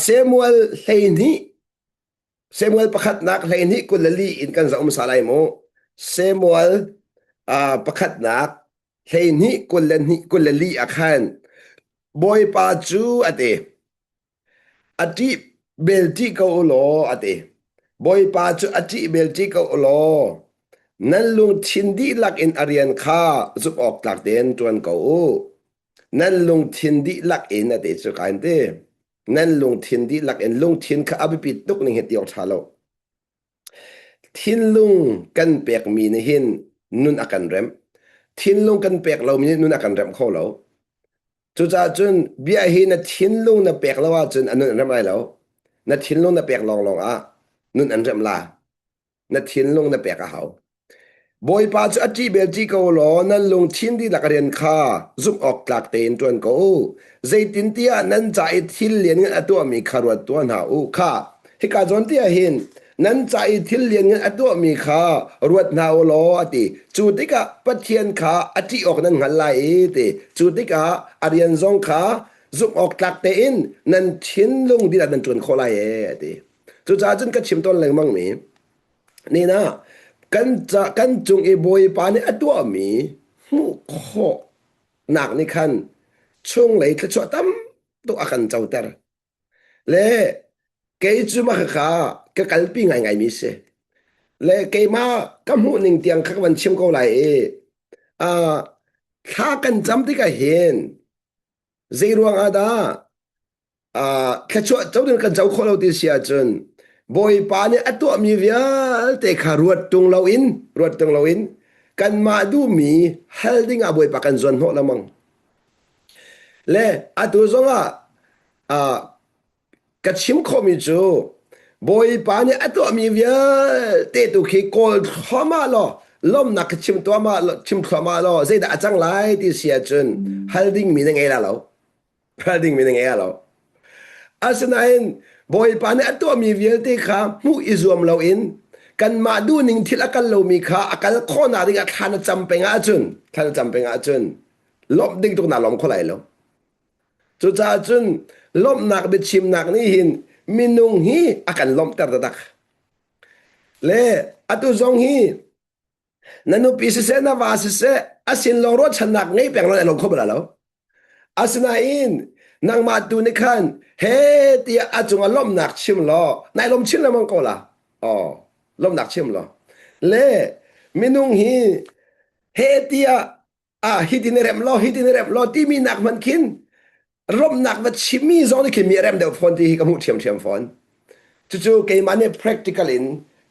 Samuel 12 Samuel pakhatnak 12 24 in kan zoh hmasa lai mu. Samuel pakhatnak 12 22 24 ah khan Bawipa cu a ti. A ṭih bel ṭih ko u law a ti. Bawipa cu a ṭih bel ṭih ko u law nan lungthin dihlak in a rian kha zumh awk tlak tein ṭuan ko u. Nan lungthin dihlak in a ti cu kain ti. Nan lungthin dihlak in lungthin kha a biapit tuk ning hi ti awk ṭha lo. Thinlung kan pekmi nih hin nun a kan remh. Thinlung kan pek lomi nih nun a kan remh kho lo. Cucaah cun bia hi na thinlung na pek lo ahcun a nun an remh lai lo. Na thinlung na pek lawnglawng ah nun an remh la. Na thinlung na pek a hau. Bawipa cu a ṭih bel ṭih ko law nan lungthin dihlak a rian kha zumh awk tlak tein ṭuan ko u. Zeitintiah nan ca i thil lianngan a tuahmi kha ruat tuah hna u. Kha hika zawn te ah hin. Nan ca i thil lianngan a tuahmi kha ruat hna u law a ti. Cu tikah Pathian kha a ṭih awk nan hngalh lai i ti. Cu tikah a rian zong kha zumh awk tlak tein nan thinlung dihlak nan ṭuan khawh lai ee a ti. Cucaah cun ka chim tawn lengmangmi nina kan ca kan cung i Bawipa nih a tuahmi hmuh khawh nak nih khan chunglei thluachuah tam tuk a kan coter. Le kei cu mah khakha ka kalpi ngaingaimi si. Le keimah ka hmuh ning tiang kha ka van chim ko lai i uh, thla kan cam tikah hin zei ruang ah dah uh, thluachuah co ding kan co khawh lo ti si ahcun Bawipa nih a tuahmi vialte kha ruat tung loin ruat tung loin kanmah duhmi hal ding ah Bawipa kan zuan hnawh lengmang. Le atu zongah uh, ka chim khawhmi cu Bawipa nih a tuahmi vialte tu khi kawl thluahmah law lawmhnak ka chim tuahmah chim thluahmah law zeidah a cang lai ti si ahcun hal dingmi na ngei la lo. Hal dingmi na ngei la lo. Asinain Bawipa nih a tuahmi vialte kha hmuh i zuam loin kanmah duhning thil a kal lomi kha a kal khawhnak dingah thla na cam peng ahcun thla na cam peng ahcun lawmh ding tuk naa lawm kho lai lo. Cucaah cun lawmhnak biachimnak nih hin minung hi a kan lawmhter taktak. Le atu zong hi na nupi siseh na va siseh a sin lawng ruahchannak ngei peng lo na lawm kho bal lo. Asinain nangmah tu nih khan he tiah a cungah lawmhnak chim law nai lawm chin lengmang ko la. Oh, lawmhnak chim law. Le minung hi he tiah ah hitin i rem law hitin i rem law timi nak hmanh khin romnak va chimmi zong nih khin mi a rem deuh fawn ti hi ka hmuh ṭhiamṭhiam fawn. Cucu keimah nih practical in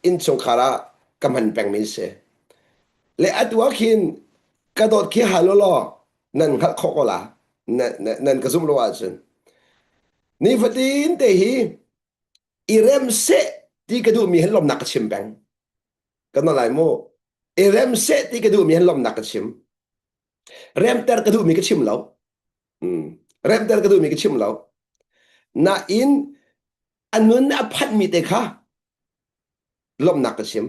innchungkhar ah ka hman pengmi si. Le atu ah khin ka dawt khi hal u law nan hngalh khawh ko la nan ka zumh lo ahcun. Nifatin te hi i rem seh ti ka duhmi hin lawmnak ka chim peng. Kan lai mu. I rem seh ti ka duhmi hin lawmhnak ka chim. Remter ka duhmi ka chim lo. Mm. Remter ka duhmi ka chim lo. Nain a nun a phanhmi te kha lawmhnak ka chim.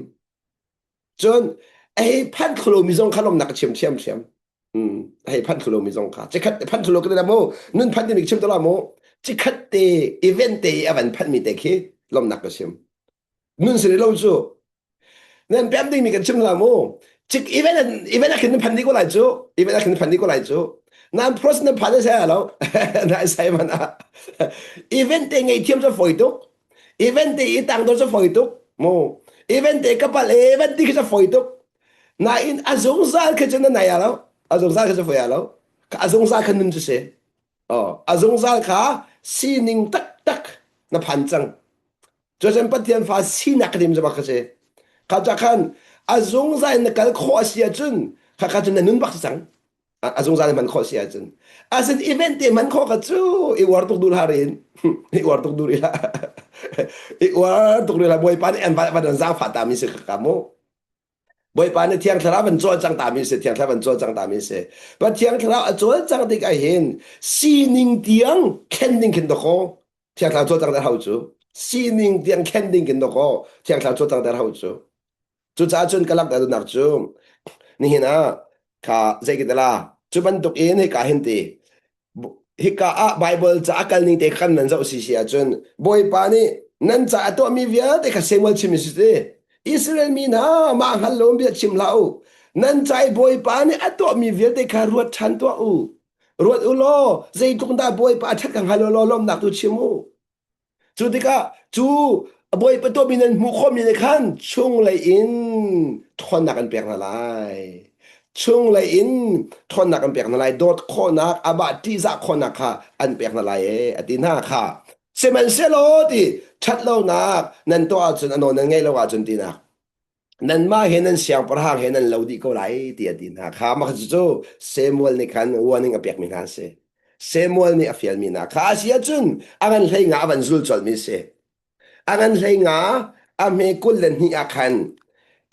Cun a hei phanh kho lomi zong kha lawmhnak ka chim ṭhiamṭhiam. Mm. A hei phanh kho lomi zong kha. Cikhat phanh kho lo ka ti mu. Nun phanh timi ka chim te la mu. Cikhat te event te i a van phanhmi te khi lawmhnak ka chim. Nun si lo cu nan pem dingmi kan chim hna mu cik event event ah khin nan phan dih ko lai cu event ah khin nan phan dih ko lai cu nan pros nan phan sai lo nai sai man ah event te ngei thiam cu foi tuk event te i tang do cu foi tuk mu event te kapal event ti khi cu foi tuk nain a zungzal khi cu na nai lo a zungzal khi cu foi lo a zungzal kha nun cu si oh a zungzal kha sining taktak na phan cang Cucun Pathian fa sinak ka dim bak ka si. Kha ca khan a zungzal in na kal khawh a si ahcun kha kha cun na nun bak si cang. A zungzal in hman khawh a si ahcun. Asin event te hman khawh ka cu i uar tuk duh hlah rin. I uar tuk duh rih hlah. I uar tuk rih hlah. Bawipa nih an van an zaangfah ta mi si kha ka mu. Bawipa nih Thiang Thlarau an cawlcang ta mi si, Thiang Thlarau an cawlcang ta mi si. Pathian Thlarau a cawlcang tik ah hin sining tiang thlen ding khin dakaw Thiang Thlarau cawlcang ter hau cu. Sining tiang thlen ding khin dakaw Thiang Thlarau cawlcang ter hau cu. Cucaah cun ka langhter duhnak cu nihin ah kha zei ka la cu bantuk in hika hin ti hika ah Bible ca a kal ning te khan nan zoh si si ahcun Bawipa nih nan ca a tuahmi vialte kha Samuel chim si si Israel mi hna mah hngal lo bia chim hlah u nan ca i Bawipa nih a tuahmi vialte kha ruat ṭhan tuah u ruat u law zeitluk dah Bawipa a ṭhat kha hngal u law lawmhnak tu chim u Cu tikah cu a Bawipa tuahmi nan hmuh khawhmi nih khan chunglei in ṭhawnnak an pek hna lai. Chunglei in ṭhawnnak an pek hna lai. Dawt khawhnak, amah ṭihzah khawhnak kha an pek hna lai ee a ti hna kha. Sihmanhsehlaw ti ṭhatlonak nan tuah ahcun a nawl nan ngaih lo ahcun tinak nanmah he nan siangpahrang he nan lo dih ko lai ti a ti hna kha mah cu Samuel nih khan warning a pekmi hna a si Samuel nih a fialmi hna kha a si ahcun a ngan hlei nga a van zul colhmi a si a ngan hlei nga a hme 22 ah khan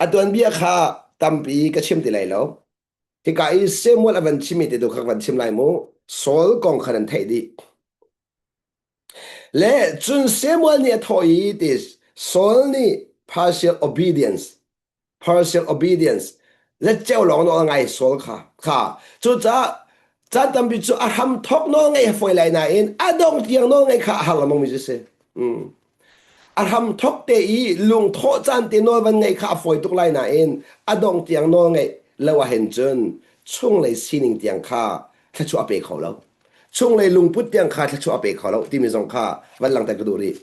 a tuanbia kha tampi ka chim ti lai lo hika i Samuel a van chimmi te tu kha ka van chim lai mu Saul kong kha nan theih dih le cun Samuel nih a thawh i ti Saul nih. Partial obedience. Partial obedience. Zetceu lawng nawl ngai Saul kha. Kha. Cucaah caan tampi cu a hram thawk nawl ngaih a fawi lai nain a dong tiang nawl ngaih kha a har lengmang mi cu si. Mm. A hram thawk te i lungthawh caan te nawl van ngaih kha a fawi tuk lai nain a dong tiang nawl ngaih lo ahhin cun chunglei sining tiang kha thluachuah a pe kho lo. Chunglei lungput tiang kha thluachuah a pe kho lo timi zong kha van langhter ka duh rih.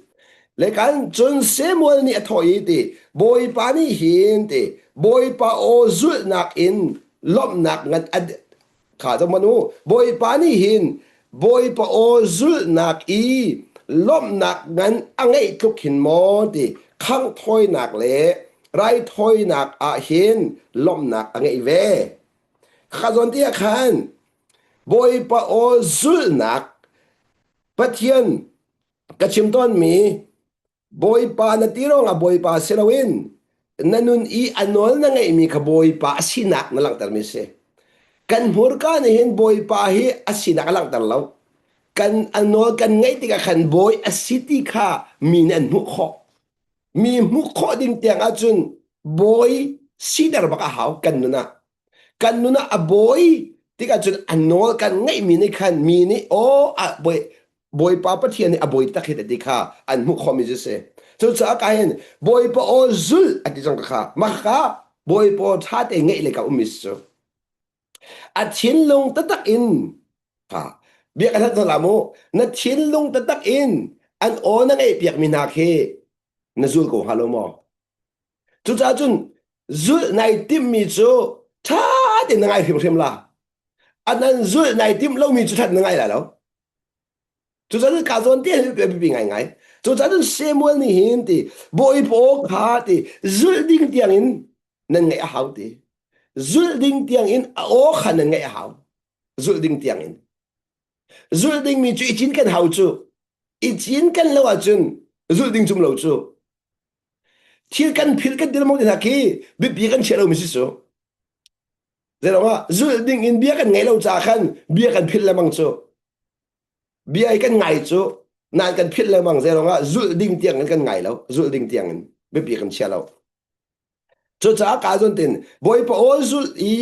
Le kan cun Samuel nih a thawh i ti Bawipa nih hin ti Bawipa aw zulhnak in lawmhnak ngan a kha cu man u Bawipa nih hin Bawipa aw zulhnak i lawmhnak ngan a ngeih tluk hin maw ti khangh thawinak le raithawinak ah hin lawmhnak a ngeih ve. Kha zawn te ah khan Bawipa aw zulhnak Pathian ka chim tawnmi Bawipa na ti ruangah Bawipa si loin na nun i a nawl na ngeihmi kha Bawipa a sinak na langhtermi a si. Kan hmurka nih hin Bawipa hi a sinak a langhter lo. Kan a nawl kan ngeih tikah khan Bawi a si ti kha mi nih an hmuh khawh. Mi hmuh khawh ding tiang ahcun Bawi siter bak a hau kan nun ah. Kan nun ah a bawi tikah cun a nawl kan ngeihmi nih khan mi nih aw a bawi Bawipa Pathian nih a bawi tak hi ti kha an hmuh khawhmi cu si. Cucaah ka hin Bawipa aw zulh a ti zong ka kha mah kha Bawipa aw ṭha te ngeih le ka ummi si cu. A thinlung taktak in kha bia kan hal la mu na thinlung taktak in an aw na ngeih piakmi hna khi na zul ko hnga lo maw? Cucaah cun zulh nai timhmi cu ṭha tein na ngai hrimhrim la. A nan zulh nai timh lomi cu ṭhat na ngai lai lo. Cucaah ka zawn te hi biapi ngaingai. Cucaah cun Samuel nih hin ti Bawipa aw kha ti zulh ding tiang in nan ngaih a hau ti. Zulh ding tiang in a aw kha nan ngaih a hau. Zulh ding tiang in. Zulh dingmi cu i cinken hau cu. I cinken lo ahcun zulh ding cum lo cu. Thil kan philh kan ti lengmang te hna khi biapi kan chiah lomi si cu. Zeiruangah zulh ding in bia kan ngeih lo caah khan bia kan philh lengmang cu. Bia i kan ngai cu nain kan philh lengmang zeiruangah zulh ding tiang in kan ngai lo. Zulh ding tiang in biapi kan chia lo. Cucaah ka zun tin Bawipa aw zulh i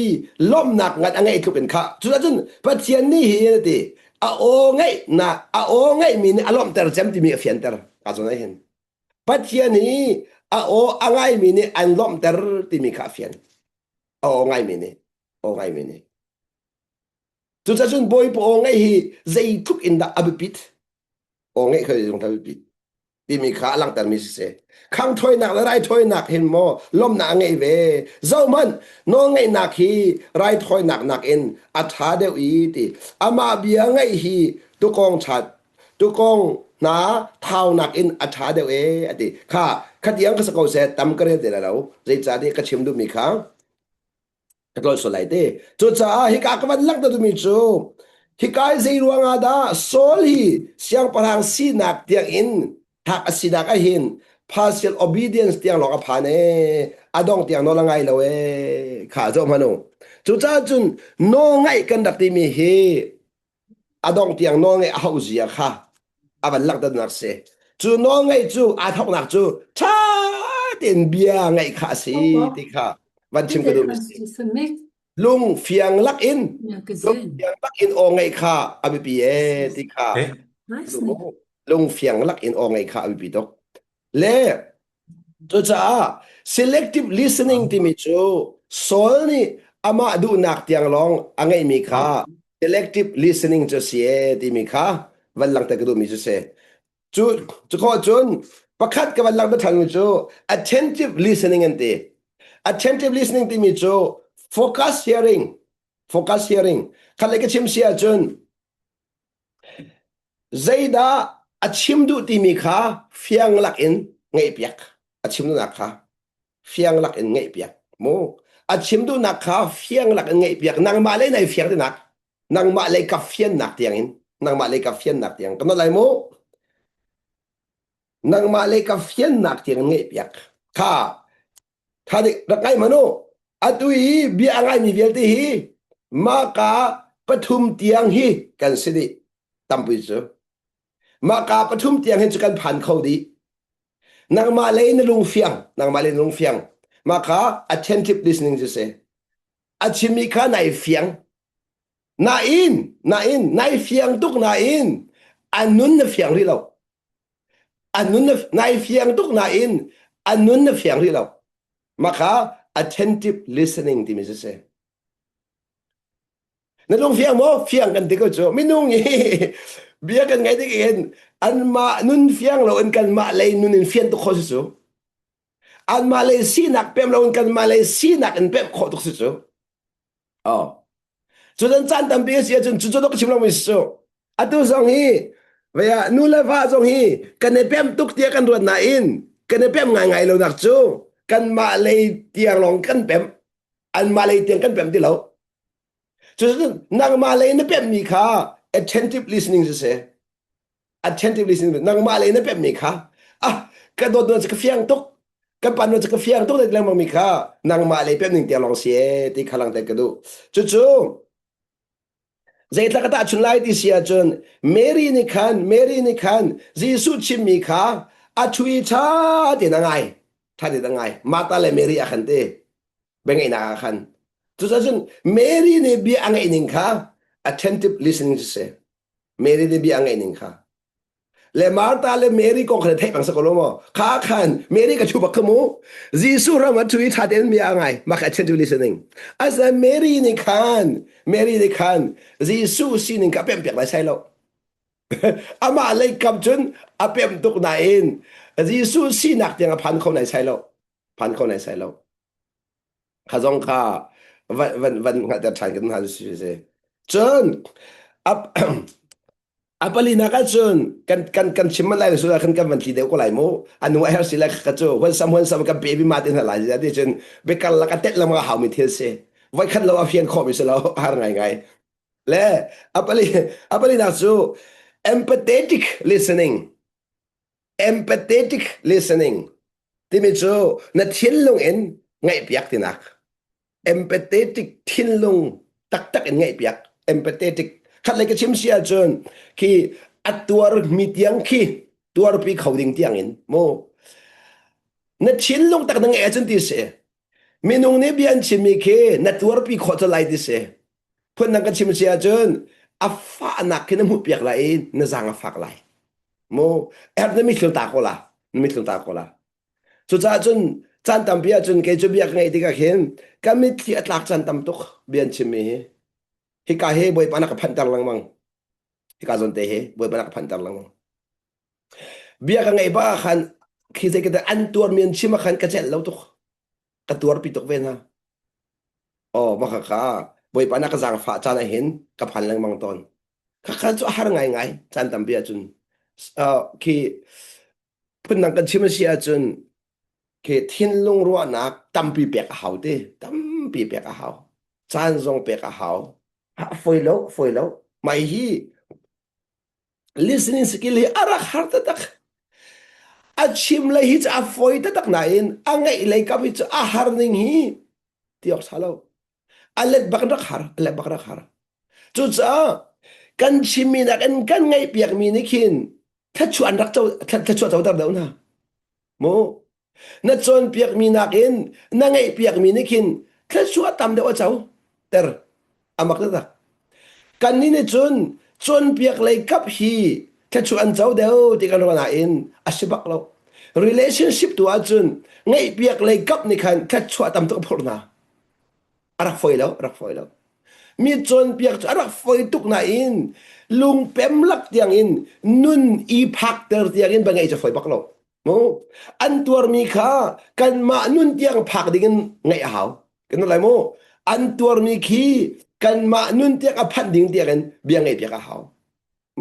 lawmhnak ngan a ngeih tluk in kha. Cucaah cun Pathian nih hi a ti a aw ngeihnak a aw ngeihmi nih a lawmhter cem timi a fianter. Ka zun ai hin. Pathian hi a aw a ngaimi nih an lawmhter timi kha a fian. A aw ngaimi nih, aw ngaimi nih. Cucaah cun Bawipa aw ngaih hi zeitluk in dah a biapit? Aw ngaih kha zeitluk a biapit timi kha a langhtermi siseh. Khanghthawinak le raithawinak hin maw lawmhnak a ngeih ve. Zohhmanh, nawlngeihnak hi raithawinak nakin a ṭha deuh i ti. Amah bia ngaih hi tukawng ṭhat Tukawng hna thaunak in a ṭha deuh ee a ti. Kha khatiang ka sa ko seh tam ka rel te lai lo. Zeicahtiah ka chim duhmi kha ka tlolh sual lai te. Cucaah hika ka van langhter duhmi cu hika i zei ruangah dah Saul hi siangpahrang sinak tiang in thak a sinak ahhin partial obedience tiang lawng a phan ee a dong tiang nawl a ngai lo ee kha zoh hmanh u. Cucaah cun nawl ngaih kan rak timi hi a dongh tiang nawlngeih a hauh zia kha a van langhternak si. Cu nawlngeih cu aa thawknak cu ṭha tein bia ngaih kha a si ti kha van chim ka duhmi si. Lung fiang lak in lung fiang lak in aw ngaih kha a biapi ee ti kha lung fiang lak in aw ngaih kha a biapi tuk. Le Cucaah selective listening timi cu Saul nih amah duhnak tiang lawng a ngeihmi kha selective listening cu si ee timi kha van langhter ka duhmi cu si. Cu cu khawh cun pakhat ka van langhter ṭhanmi cu attentive listening an ti. Attentive listening timi cu focus hearing, focus hearing. Khat le ka chim si ahcun Zeidah a chim duh timi kha fiang lakin ngaihpiak. A chim duhnak kha fiang lakin ngaihpiak. Mu. A chim duhnak kha fiang lakin ngaihpiak. Nangmah lei nai fiang tinak. Nangmah lei ka fiannak tiangin. Nangmah lei ka fiannak tiang. Ka not lai mu. Nangmah lei ka fiannak tiangin ngaihpiak. Kha Tha dik rak ngai hmanh u. Atu i bia a ngaimi vialte hi mahka pathum tiang hi kan si dih tampi cu. Mahka pathum tiang hin cu kan phan kho dih. Nangmah lei na lung fiang, nangmah lei na lung fiang. Mah kha attentive listening cu si. A chimmi kha nai fiang. Nain, nain, nai fiang tuk nain, a nun na fiang rih lo. A nun na, nai fiang tuk nain, a nun na fiang rih lo. Mah kha attentive listening timi cu si. Na lung fiang maw? Fiang kan ti ko cu. Minung hi bia kan ngaih tik hin anmah nun fiang lo in kanmah lei nun in fian tuk khawh si cu. Anmah lei sinak pem lo in kanmah lei sinak in pem khawh tuk si cu. Oh. Cu dan caan tampi a si ahcun cu cu ka chim lomi si cu. Atu zong hi vea nu le va zong hi kan i pem tuk tiah kan ruat nain kan i pem ngaingai lo nak cu kanmah lei tiang lawng kan pem anmah lei tiang kan pem ti lo. Cucu nangmah lei na pemhmi kha attentive listening siseh, attentive listening nangmah lei na pemhmi kha ah ka dawt nun ka fiang tuk kan pa nun ka fiang tuk lengmang mi kha nangmah lei pemh ning tiang lawng si e ti kha langter ka duh. Cucu zeitlak ka tahchun lai ti si ahcun Mary nih khan Mary nih khan Jesuh chimmi kha a ṭhu i ṭha tein a ngai ṭha tein a ngai Martha le Mary a khan ti biangeihnak ah khan cucaah cun Mary nih bia a ngeih ning kha attentive listening cu si Mary nih bia a ngeih ning kha le Martha le Mary kong kha theih bang sa ko lo maw kha khan Mary ka thu bak kha mu Jesuh ram a thu i tha tein bia a ngai mah kha attentive listening asa Mary nih khan Mary nih khan Jesuh sining kha a pemh piak lai sai lo amah lei kam cun a pemh tuk nain Jesuh sinak tiang a phan kho nai sai lo phan kho nai sai lo Kha zong kha van van van hngalhter ṭhan kan hna si si. Cun a a palinak ahcun kan kan kan chim man lai lo kan kan van tli deuh ko lai mu. Anu a her si le ka cu huansam huansam kan pe bi ma te hna lai ti cun biakar lak a tet lam a hau mi thil si. Voi khat lo a fian khawh mi si lo har ngai ngai. Le a pali a palinak cu empathetic listening empathetic listening timi cu na thinlung in ngaihpiak tinak empathetic thinlung taktak in ngaihpiak empathetic khat lei ka chim si ahcun khi a tuar mi tiang khi tuarpi kho ding tiang in mu na thinlung tak na ngeih ahcun ti si minung nih bia an chimmi khi na tuarpi khawh cu lai ti si phundang ka chim si ahcun a fahnak khi na hmuhpiak lai i na zaang a fak lai mu er na mitthlu ta ko la na mitthlu ta ko la cucaah cun caan tampi ahcun kei cu bia ka ngeih tikah khin ka mitthli a tlak caan tam tuk bia an chimmi hi hika hi bawipa na ka phanhter lengmang hika zawn te hi bawipa na ka phanhter lengmang bia ka ngeih bak ah khan khi zei ka an tuarmi an chim ah khan ka celh lo tuk ka tuarpi tuk ve hna Aw va kha Bawipa na ka zaangfah caan ah hin ka phan lengmang tawn. Khakha cu a har ngaingai caan tampi ahcun. Uh, khi phundang kan chim a si ahcun khi thinlung ruahnak tampi pek a hau te, tampi pek a hau. Caan zong pek a hau. A foi lo, foi lo. Mai hi listening skill hi a rak har taktak. A chim lei hi cu a fawi taktak nain a ngaih lei kam hi cu a har ning hi ti awk ṭha lo. A let bak rak har, a let bak rak har. Cucaah kan chimmi nakin kan ngaihpiakmi nih khin thluachuah an rak co thluachuah coter deuh hna. Mu Na cawnpiakmi nakin na ngeihpiakmi nih khin thluachuah tam deuh a co ter. A mak taktak. Kannih nih cun cawnpiak lei kap hi thluachuah an co deuh ti kan ruah nain a si bak lo. Relationship tu ahcun ngeihpiak lei kap nih khan thluachuah tam tuk a phurh hna. A rak fawi lo, a rak fawi lo. Mi cawnpiak cu a rak fawi tuk nain lungpem lak tiangin nun i phakter tiangin va ngeih cu fawi bak lo. Mu an tuarmi kha kanmah nun tiang phak dingin ngaih a hau. Kan lai mu an tuarmi khi kanmah nun tiang a phanh ding tiangin bia ngaih piak a hau.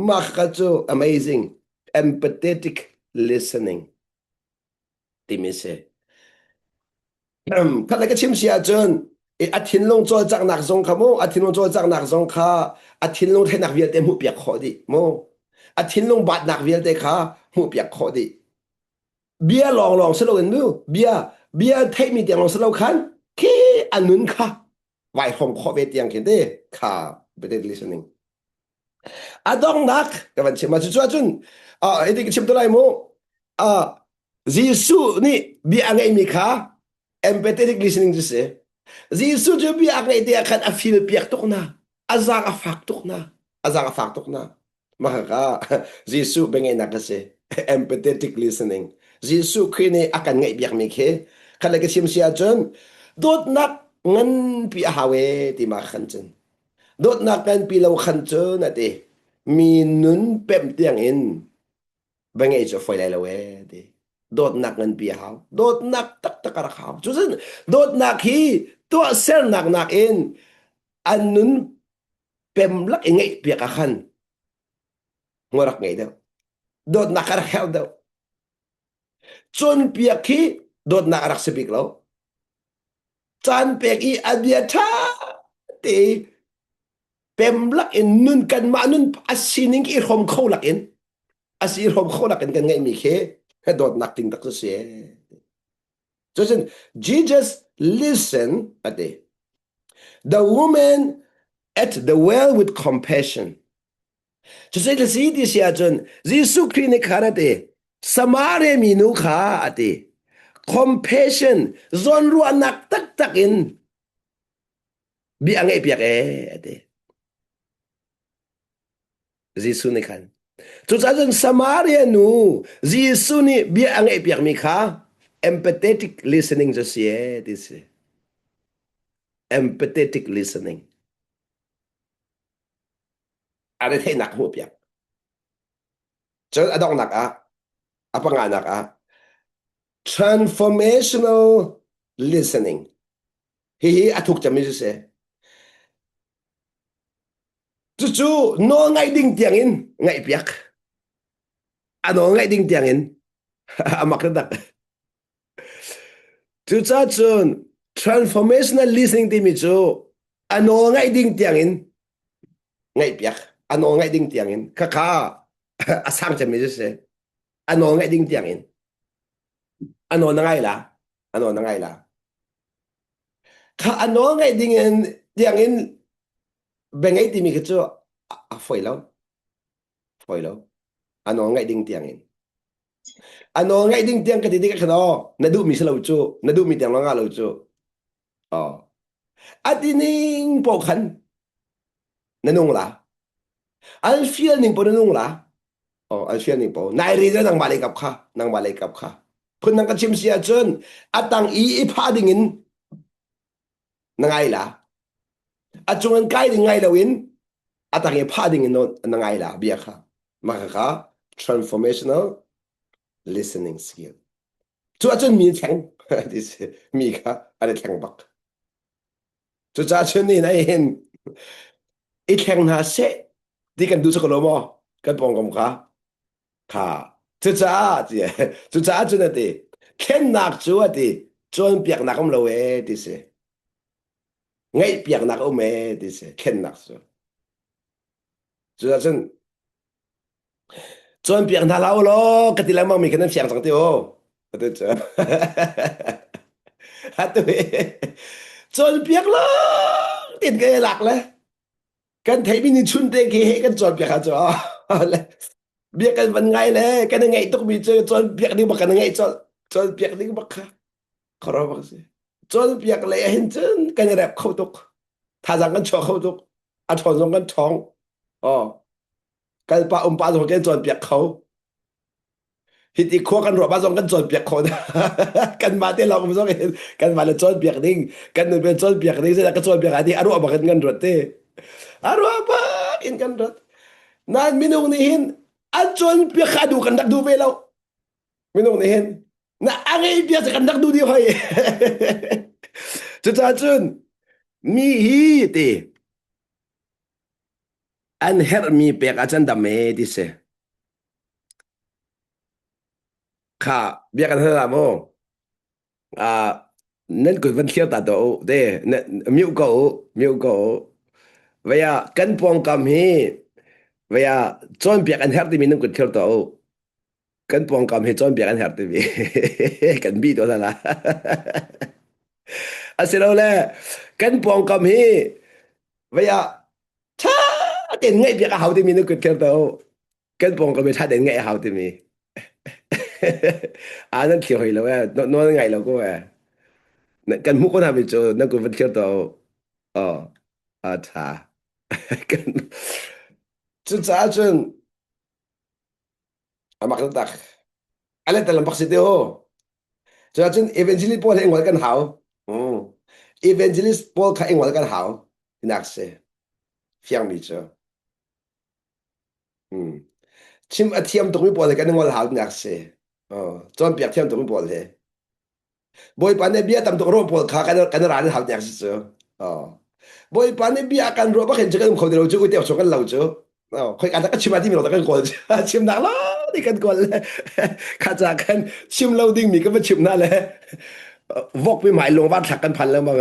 Mah kha cu amazing empathetic listening timi si. Khat le ka chim si ahcun a thinlung cawlcanghnak zong kha mu a thinlung cawlcanghnak zong kha a thinlung theihnak vialte hmuhpiak khawh dih mu a thinlung batnak vialte kha hmuhpiak khawh dih bia lawnglawng si loin mu bia bia theihmi tiang lawng si lo khan khi a nun kha vai hrawm khawh ve tiang khi te kha better listening a donghnak ka van chim ah cucu ahcun hiti ka chim te lai mu. Jesuh nih bia a ngeihmi kha empathetic listening cu si. Jesuh cu bia a ngeih te ah khan a feel piak tuk na, a zaang a fak tuk na, a zaang a fak tuk na. Mah kha Jesuh biangeihnak a si. Empathetic listening. Jesuh Khrih nih a kan ngaih piakmi khi khat le ka chim si ahcun dawtnak nganpi a hau e ti ma khan cun. Dawtnak nganpi lo khan cun a ti. Mi nun pemh tiang in va ngeih cu a fawi lai lo ee ti dawtnak nganpi a hau dawtnak taktak a rak hau cucun dawtnak hi tuahsernak nakin an nun pem lak i ngeih piak ah khan ngua rak ngei deuh dawtnak a rak herh deuh cawnpiak hi dawtnak a rak si bik lo caan pek i a bia ṭha te pem lak in nun kanmah nun a sining i hrawm kho lak in a si hrawm kho lak in kan ngeihmi khi dawtnak ting tak cu si cucun Jesus listen ati the woman at the well with compassion cucu le si ti si ahcun Jesuh Khrih nih khan ati Samaria minu kha ati compassion zawnruahnak taktak in bia a ngeihpiak ee a ti. Jesuh nih khan. Cucaah cun Samaria nu Jesuh nih bia a ngeihpiakmi kha empathetic listening cu si ee ti si. Empathetic listening. A retheihnak hmuhpiak. Cun a donghnak ah, a panganak ah, transformational listening. Hihi a thuk cemmi cu si. Cucu nawl ngaih ding tiangin ngaihpiak. A nawl ngaih ding tiangin a mak tak. Cucaah cun transformational listening timi cu a nawl ngaih ding tiangin ngaihpiak. A nawl ngaih ding tiangin khakha a sang cemmi cu si. A nawl ngaih ding tiangin. A nawl na ngai la. A nawl na ngai la. Kha a nawl ngaih ding in tiang in bia ngaih timi khi cu a fawi lo. Fawi lo. A nawl ngaih ding tiang in. A nawl ngaih ding tiang ka ti tikah khan aw na duhmi si lo cu, na duhmi tiang lawng ah lo cu. Aw. A ti ning paoh khan na nung la. An fial ning paoh na nung la. Oh, an fial ning paoh. Nai ri nangmah lei kap kha, nangmah lei kap kha. Phun dang ka chim si ahcun a tang i i phah ding in na ngai la. A cung in kai ding ngai loin a tang i phah ding in na ngai la bia kha. Mah kha transformational listening skill. Cu ahcun mi thleng mi kha an i thleng bak. Cucaah cun ni na hin i thleng hna seh ti kan duh ko lo maw kan pawngkam kha kha cucaah cucaah cun a ti thlennak cu a ti cawnpiaknak um lo ee ti si ngaihpiaknak um ee ti si thlennak cu cucaah cun cawnpiak hna hlah u law ka ti lengmang mi kha nan fiang cang ti u atu cu atu cawnpiak lawng tin ka lak le kan theihmi ni chun te khi he kan cawnpiak ha cu bia kan van ngai le kan i ngaih tukmi cu cawnpiak ding bak kan i ngaih colh cawnpiak ding bak kha khoro bak si cawnpiak le hin cun kan i rep kho tuk thazaang kan chuah kho tuk a ṭhawn zong kan ṭhawng oh kalpa umpa zong kan cawnpiak kho hiti khua kan ruah zong kan cawnpiak khawh kanmah te lawng zong hin kanmah le cawnpiak ding kan nu ben cawnpiak ding zeidah ka cawnpiak ati a ruah bak in kan ruat te a ruah bak in kan ruat nain minung nih hin an cawnpiak kha duh kan rak duh ve lo minung nih hin na a ngei bia kan rak duh dih hoi cucaah cun mi hi ti an herhmi pek ah cun dam e ti si Kha bia kan hal ah maw? Ah, nan kut van thlir ta tuah u. Te, mute ko u, mute ko u. Vaya kan pawngkam hi vaya cawnpiak an herh timi nan kut thlir tuah u. Kan pawngkam hi cawnpiak an herh timi kan bi tuah hna la. Asilole kan pawngkam hi vaya ṭha tein ngaihpiak a hau timi nan kut thlir tuah u. Kan pawngkam hi ṭha tein ngaih a hau timi. A nan thlir hoi lo eh. Nawl ngai lo ko eh. Kan hmuh ko hna mi cu nan kun van thlir to. Oh, a tha. Cucaah cun amak tak. Ale talam bak si te ho. Cucaah cun evangelist pawl he ngol kan hau. Mm. Evangelist pawl kha ingol kan hau. Tinak si. Fiang mi cu. Mm. Chim a thiam tukmi pawl he kan ngol hau tinak si. Oh, cawnpiak thiam tukmi pawl he. Bawipa nih bia tam tuk ruah pawl kha kan kan ral hau tiang si cu. Oh. Bawipa nih bia kan ruah bak hin cu kan um kho ti lo cu ute chung kan lo cu. Oh, khoi ka ka chim a timi lo kan kawl chim nak lo ti kan kawl le kha ca kan chim lo ding mi kan va chim na le vok pi mai lung van thlak kan phan lengmang.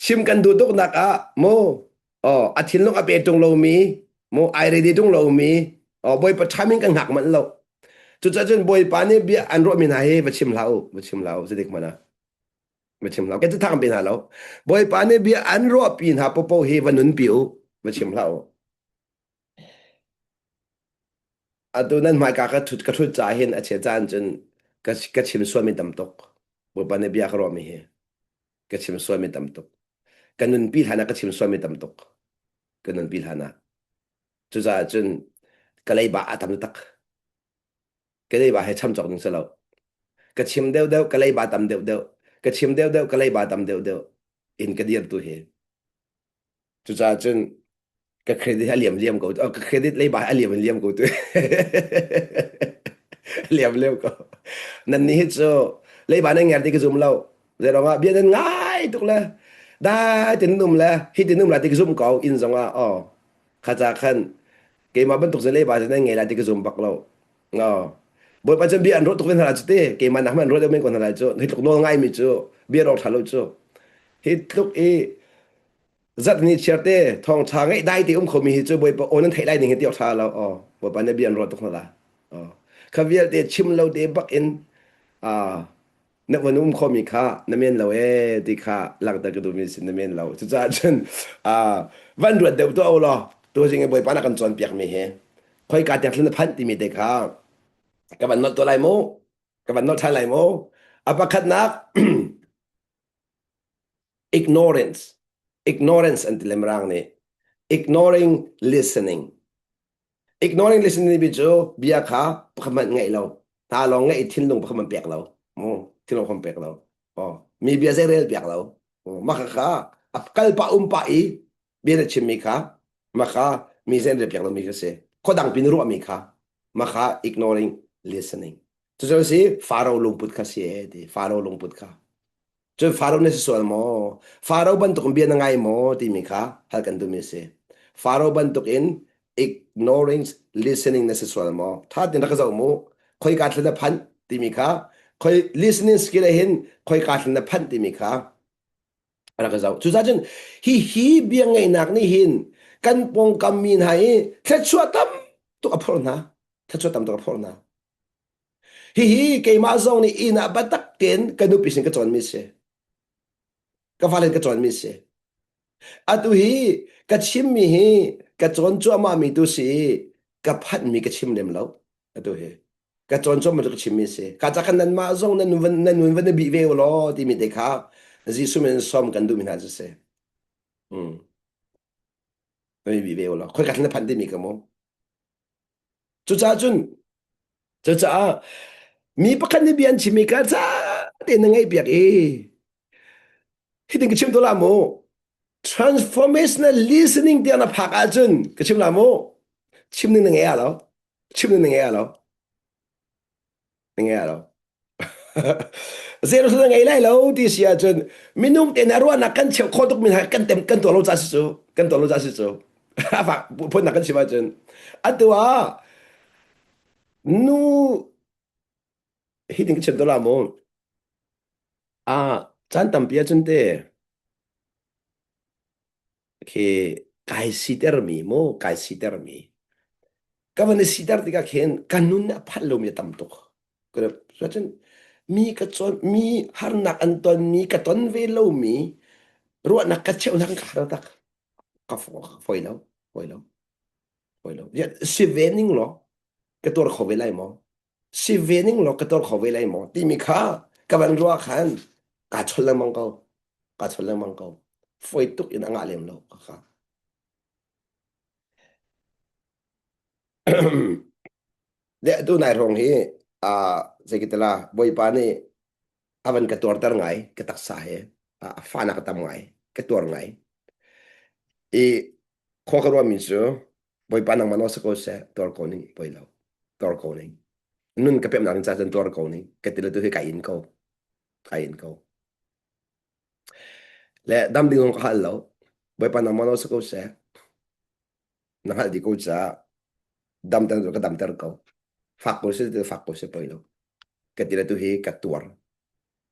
Chim kan duh tuk nak ah mu oh a thinlung a pe tung lomi mu ai ready tung lomi oh Bawipa timing kan hngak manh lo. Cucaah cun Bawipa nih bia an ruahmi hna hi va chim hlah u, va chim hlah u, zeitik hmanh ah va chim hlah u. Kan cu thang pe hna lo. Bawipa nih bia an ruahpi hna popo hi va nunpi u, va chim hlah u. Atu nan hmaika ka thut ka thut ca hin a chia caan cun ka ka chim sualmi tam tuk. Bawipa nih bia ka ruahmi hi ka chim sualmi tam tuk. Ka nunpi hlan ah ka chim sualmi tam tuk. Ka nunpi hlan ah. Cucaah cun ka leiba a tam tak. Ka leiba he cham cawk ding si lo. Ka chim deuhdeuh ka leiba tam deuhdeuh. Ka chim deuhdeuh ka leiba tam deuhdeuh in ka dir tu hi. Cucaah cun ka credit a liam liam ko. Oh, ka credit leiba a liam in liam ko tu. liam liam ko. Nan nih hi cu leiba nan nger ti ka zum lo. Zei ah bia nan ngai tuk le dai tin um le hi tin um la ti ka zum ko inn zong ah oh kha ca khan keimah bantuk zan leiba zan nan ngei lai ti ka zum bak lo. No. Bawipa cun bia an ruah tuk ve hna lai cu ti keimah nak hmanh an ruah deuh men ko hna lai cu hi tluk nawl ngai mi cu bia rawk ṭha lo cu hi tluk i zat ni chiar te thawngṭha ngeih dai te um khomi hi cu Bawipa aw nan theih lai ning hi ti awk ṭha lo aw Bawipa nih bia an ruah tuk hna la aw kha vialte chim lo te bak in na van um khomi kha na men lo e ti kha langhter ka duhmi sin na men lo cucaah cun van ruat deuh tuah u law tu zing i Bawipa na kan cawnpiak mi hi khoika tiang thil na phanh timi te kha ka van nolh tuah lai mu ka van nolh ṭhan lai mu a pakhatnak Ignorance. Ignorance an ti le Mirang nih. Ignoring listening. Ignoring listening bi cu bia kha pakhat hmanh ngaih lo. Hna lawng ngaih i thinlung pakhat hmanh pek lo. Mu, thinlung pakhat pek lo. Oh, mi bia zei rel piak lo. Oh, mah kha a kal pah um pah i bia na chimmi kha mah kha mi zei rel piak lomi kha si. Khuadang pin ruahmi kha mah kha ignoring listening. Cucu si Faro lungput kha si e ti Faro lungput kha. Cun Faro na si sual maw? Faro bantukin bia na ngai maw? timi kha hal kan duhmi a si. Faro bantukin ignoring listening na si sual maw? Tha tein rak ka zoh mu. Khoika thil na phanh timi kha khoi listening skill ah hin khoika thil na phanh timi kha rak ka zoh. Cucaah cun hi hi bia ngaihnak nih hin kan pawngkam mi hna hi thluachuah tam tuk a phorh hna. Thluachuah tam tuk a phorh hna. Hihi keimah zong nih inn ah biatak tein ka nupi sin ka cawnmi a si. Ka fale ka cawnmi a si. Atu hi ka chimmi hi ka cawn cuahmahmi tu si i ka phanhmi ka chim lem lo. Atu hi ka cawn cuahmah cu ka chimmi a si. Ka ca khan nanmah zong nan nun van nan nun van i bih ve u law timi te kha Jesuh min sawm kan duhmi hna cu si. Mm. Nan i bih ve u law. Khoi ka thlen na phanh timi ka mu. Cucaah cun cucaah mi pakhat nih bia an chimmi kha ca tein na ngaihpiak i hitin ka chim to la mu transformational listening tiang na phak ahcun ka chim la mu chim ning na ngei lo chim ning na ngei lo na ngei lo Zero na ngei lai lo ti si ahcun minung te na ruahnak kan cheuh khawh tuk mi hna kan tem kan tuah lo ca si cu kan tuah lo ca si cu a fak phunnak kan chim ahcun atu ah nu hi ding ka chim to la mu a caan tampi ahcun te khi kai sitermi mu kai sitermi ka van i siter tikah khin ka nun a phanh lomi a tam tuk cun mi ka cawn mi harnak an ton mi ka ton ve lomi ruahnak ka cheuhnak ka har tak ka foi lo foi lo foi lo si ve ning law ka tuar kho ve lai maw? Si ve ning law ka tuar kho ve lai maw timi kha ka van ruah khan kaa chol lengmang ko. Kaa chol lengmang ko. Foi tuk in a ngah lem lo ka kha. Le tu nai rong hi a zeikitala Bawipa nih a van ka tuarter ngai ka taksa he a fahnak a tam ngai ka tuar ngai. I khua ka ruahmi cu Bawipa nangmah nawl si ko seh tuar ko ning poi lo tuar ko ning nun ka pemnak ding ca cun tuar ko ning ka ti le tu hi ka in ko ka in ko le dam ding zong ka hal lo Bawipa nangmah nawl si ko seh na hngalh dih ko caah damter ka damter ko fak ko seh fak ko seh poi lo ka ti le tu hi ka tuar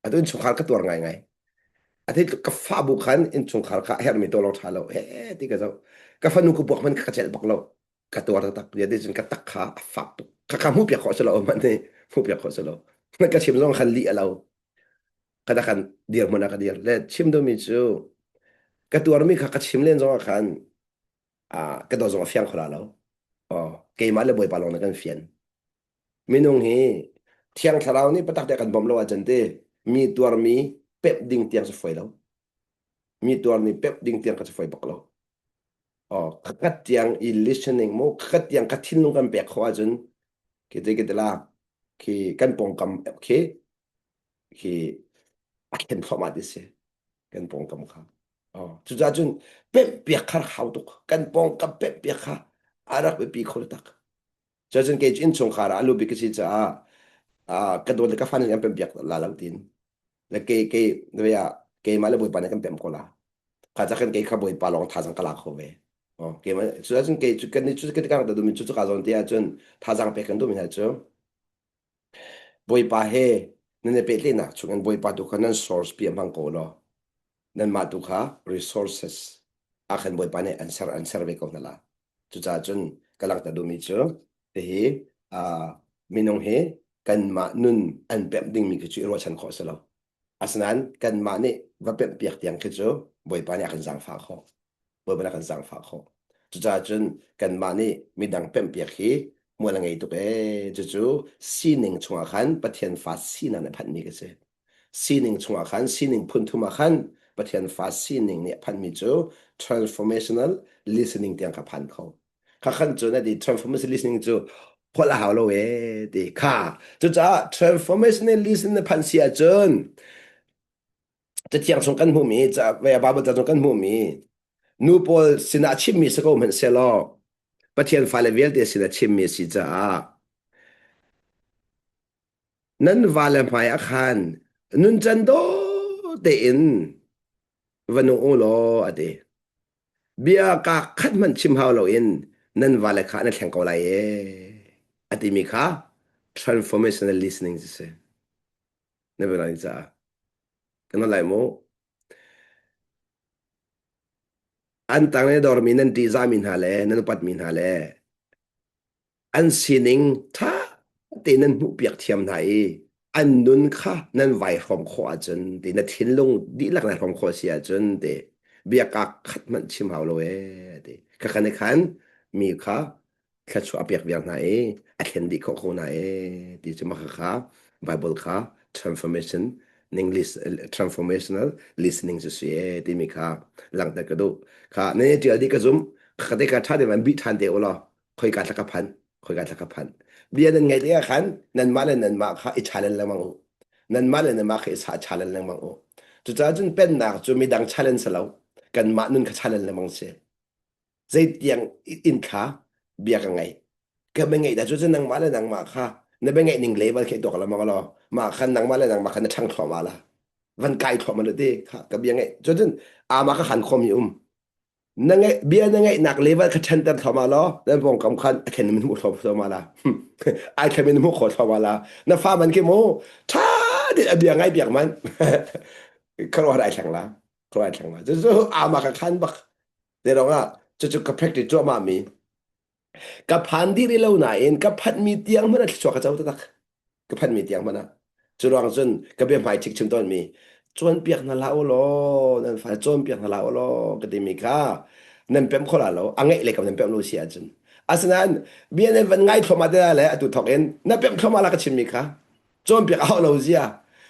atu innchungkhar ka tuar ngaingai a thei ka fa bu khan innchungkhar kha a herhmi to lawng ṭha lo he ti ka zoh ka fanu ka buak man ka celh bak lo ka tuar taktak bia ti cun ka tak kha a fak tuk kha kha hmuh piak khawh si lo man nih hmuh piak khawh si lo ka chim zong khan lih a lo kada khan dirhmun ah ka dir le chim duhmi cu ka tuarmi kha ka chim len zong ah khan ka daw zong a fiang kho la lo keimah le Bawipa lawng nih kan fian Minung hi Thiang Thlarau nih patak te kan bawmh lo ahcun ti mi tuarmi pemh ding tiang cu fawi lo. Mi tuarmi pemh ding tiang ka cu fawi bak lo. Oh, khat tiang i listening mu khat tiang ka thinlung kan pek khawh ahcun khi te khi te la khi kan pawngkam khi khi a thlen thluahmah ti si kan pawngkam kha. Oh, cucaah cun pemh piak kha hau tuk. Kan pawngkam pemh piak kha a rak biapi kho tak. Cucun kei cu innchungkhar ah a lu bik ka si caah ka dawt le ka fa nih an pempiak la lo tiin le kei kei ah keimah le Bawipa nih kan pemh ko la. Kha ca khan kei kha Bawipa lawng thazaang ka la kho ve. Oh, keimah cucun kei cu kan cu kan kan duhmi cu ka zawn te ahcun thazaang pek kan duhmi hna cu Bawipa he nan i pehtlaihnak chungin Bawipa tu kha nan source pi hmang ko law nanmah tu kha resources ah khan Bawipa nih an ser an ser ve ko hna la. Cucaah cun ka langhter duhmi cu hihi minung hi kanmah nun an pemh dingmi khi cu i ruahchan khawh a si lo. Asinain kanmah nih va pemhpiak tiang khi cu Bawipa nih a kan zaangfah khawh. Bawipa nih a kan zaangfah khawh. Cucaah cun kanmah nih midang pemhpiak hi hmual a ngei tuk ee. Cucu sining chungah khan Pathian fa sinak nih a phanhmi ka si. Sining chungah khan sining phun thum ah khan Pathian fa sining nih a phanhmi cu transformational listening tiang kha phan kho. Kha khan cu na ti transformational listening cu holh a hau lo ee ti kha. Cucaah transformational listening na phanh si ahcun Cathiang chung kan hmuhmi, Bible ca chung kan hmuhmi nu pawl sinah chimmi si ko hmanh sehlaw Pathian fale vialte sinah chimmi a si caah nan vale hmai ah khan nuncan dawh tein va nung u law a ti. Bia kaa khat hmanh chim hau loin nan vale kha na thleng ko lai ee a timi kha transformational listening cu si. Na bialai caah kan lai mu. An tang le dormi nan ṭihzahmi hna le nan upatmi hna le an sining ṭha tein nan hmuhpiak thiam hna i an nun kha nan vai hrawm khawh ahcun ti na thinlung dihlak na hrawm khawh si ahcun ti biakak khat hmanh chim hau lo ee ti khakha nih khan mi kha thluachuah a pek viar hna i a thlen dih khawh ko hna ee ti cu mah kha Bible kha transformation English transformational listening cu si ee timi kha langhter ka duh kha ne ṭial dih ka zum kha te ka ṭha te van bih ṭhan te u law khoika thla ka phan khoika thla ka phan bia nan ngaih tikah khan nanmah le nanmah kha i challenge lengmang u nanmah le nanmah kha i sa challenge lengmang u cucaah cun pennak cu midang challenge si lo kanmah nun kha challenge lengmang si zeitiang in kha bia ka ngei ka bia ngeih dah cu cun nangmah le nangmah kha na bia ngeih ning level khi tuak lengmang law mah khan nangmah le nangmah kha na ṭhang thluahmah la van kai thluahmah la ti kha ka bia ngeih cun ama ka khan khom hi um na ngeih bia na ngeihnak level kha ṭhanter thluahmah law nan pawngkam khan a thlen in hmuh thluahmah la ai thlen in hmuh khawh thluahmah la na fa man khi mu ṭha tein a bia ngai piak man khuaruahhar ai thleng la khuaruahhar ai thleng la cucu ama ka khan bak te rong ah cucu ka practice cuahmah mi Ka phan dih rih lo nain ka phanhmi tiang hmanh ah thluachuah ka co taktak. Ka phanhmi tiang hmanh ah. Cu ruang cun ka biahmai chik chim tawnmi cawnpiak hna hlah u law nan fale cawnpiak hna hlah u law ka timi kha nan pemh kho la lo a ngeih le kam nan pemh lo si ahcun. Asinain bia nan van ngai thluahmah te le atu thawk in na pemh thluahmah la ka chimmi kha cawnpiak a hau lo zia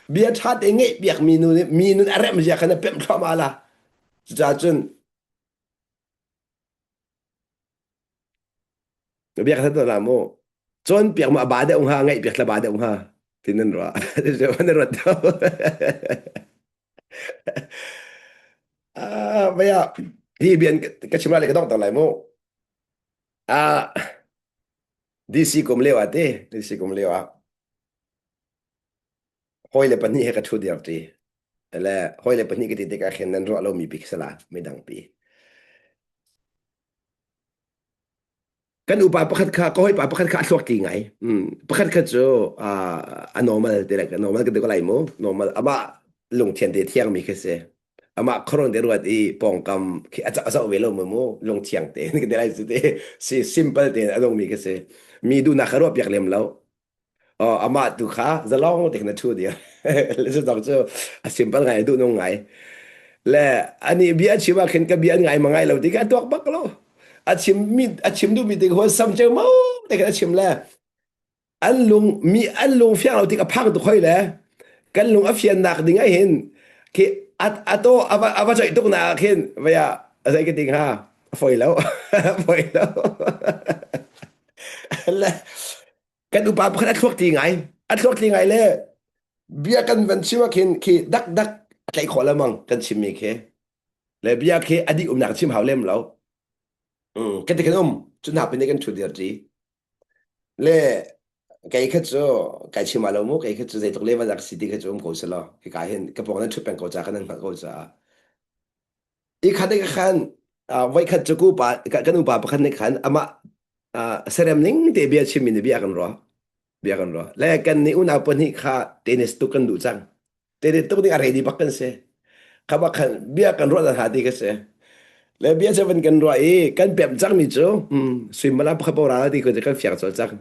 bia ṭha te ngeih piak mi nu nih mi nun a remh zia kha na pemh thluahmah la. Cucaah cun bia ka that la mu cawnpiak mu a ba deuh hnga ngaih piak la ba deuh hnga ti nan ruah nan ruat Ah, vaya hi bian ka chim lai ka dong tak lai mu. Ah, DC kum leo ah te, DC kum leo ah hawi le pahnih he ka thu dir ti. Le hawi le pahnih ka ti tikah khin nan ruah lomi bik sala midang pi. Kan upa pakhat kha ka hawipa pakhat kha a thluak ki ngai. Pakhat kha cu a normal te le normal ka ti ko lai mu. Normal amah lungthian te thiangmi khi si. Amah khuaruan te ruat i pawngkam khi a zoh ve lo mu mu lungthiang te ka ti lai cu te si simple tein a nungmi khi si. Mi duhnak kha ruah piak lem lo. Oh, amah tu kha zalong te khin a ṭhu dir. Cu dang cu a simple ngai, duh nung ngai. Le ani bia a chim ah khin ka bia an ngai ma ngai lo ti kha a tuak bak lo. A chim mi a chim duh mi te kha sam cheu mo te khin a chim le an lung mi an lung fiang lo tik a phang tu khoi le kan lung a fian nak ding ah hin khi a to ava ava choih tuk na ah khin vaya zei ka ting ha foi lo foi lo le kan upa pakhat a thluak ti ngai a thluak ti ngai le bia kan van chim ah khin khi dak dak a tlaih khawh lemang kan chimmi khi le bia khi a dih umnak chim hau lem lo kan ti kan um cu hna pin kan thu dir ti le kei kha cu kai chim lo mu kei kha cu zeitluk level dak si ti kha cu um ko selaw hika hin ka pawng nan thut peng ko ca kan nan hngalh ko caah I khat i khan voikhat cu ku pa kan upa pakhat nih khan amah serem ning te bia chim in bia kan ruah bia kan ruah le kan nih unau pahnih kha tennis tuk kan duh cang tennis tuk ding a ready bak kan si kha bak khan bia kan ruah hna ti ka si le bia cu van kan ruah i kan pem cang mi cu suimilam pakhat pora ti ko kan fiang col cang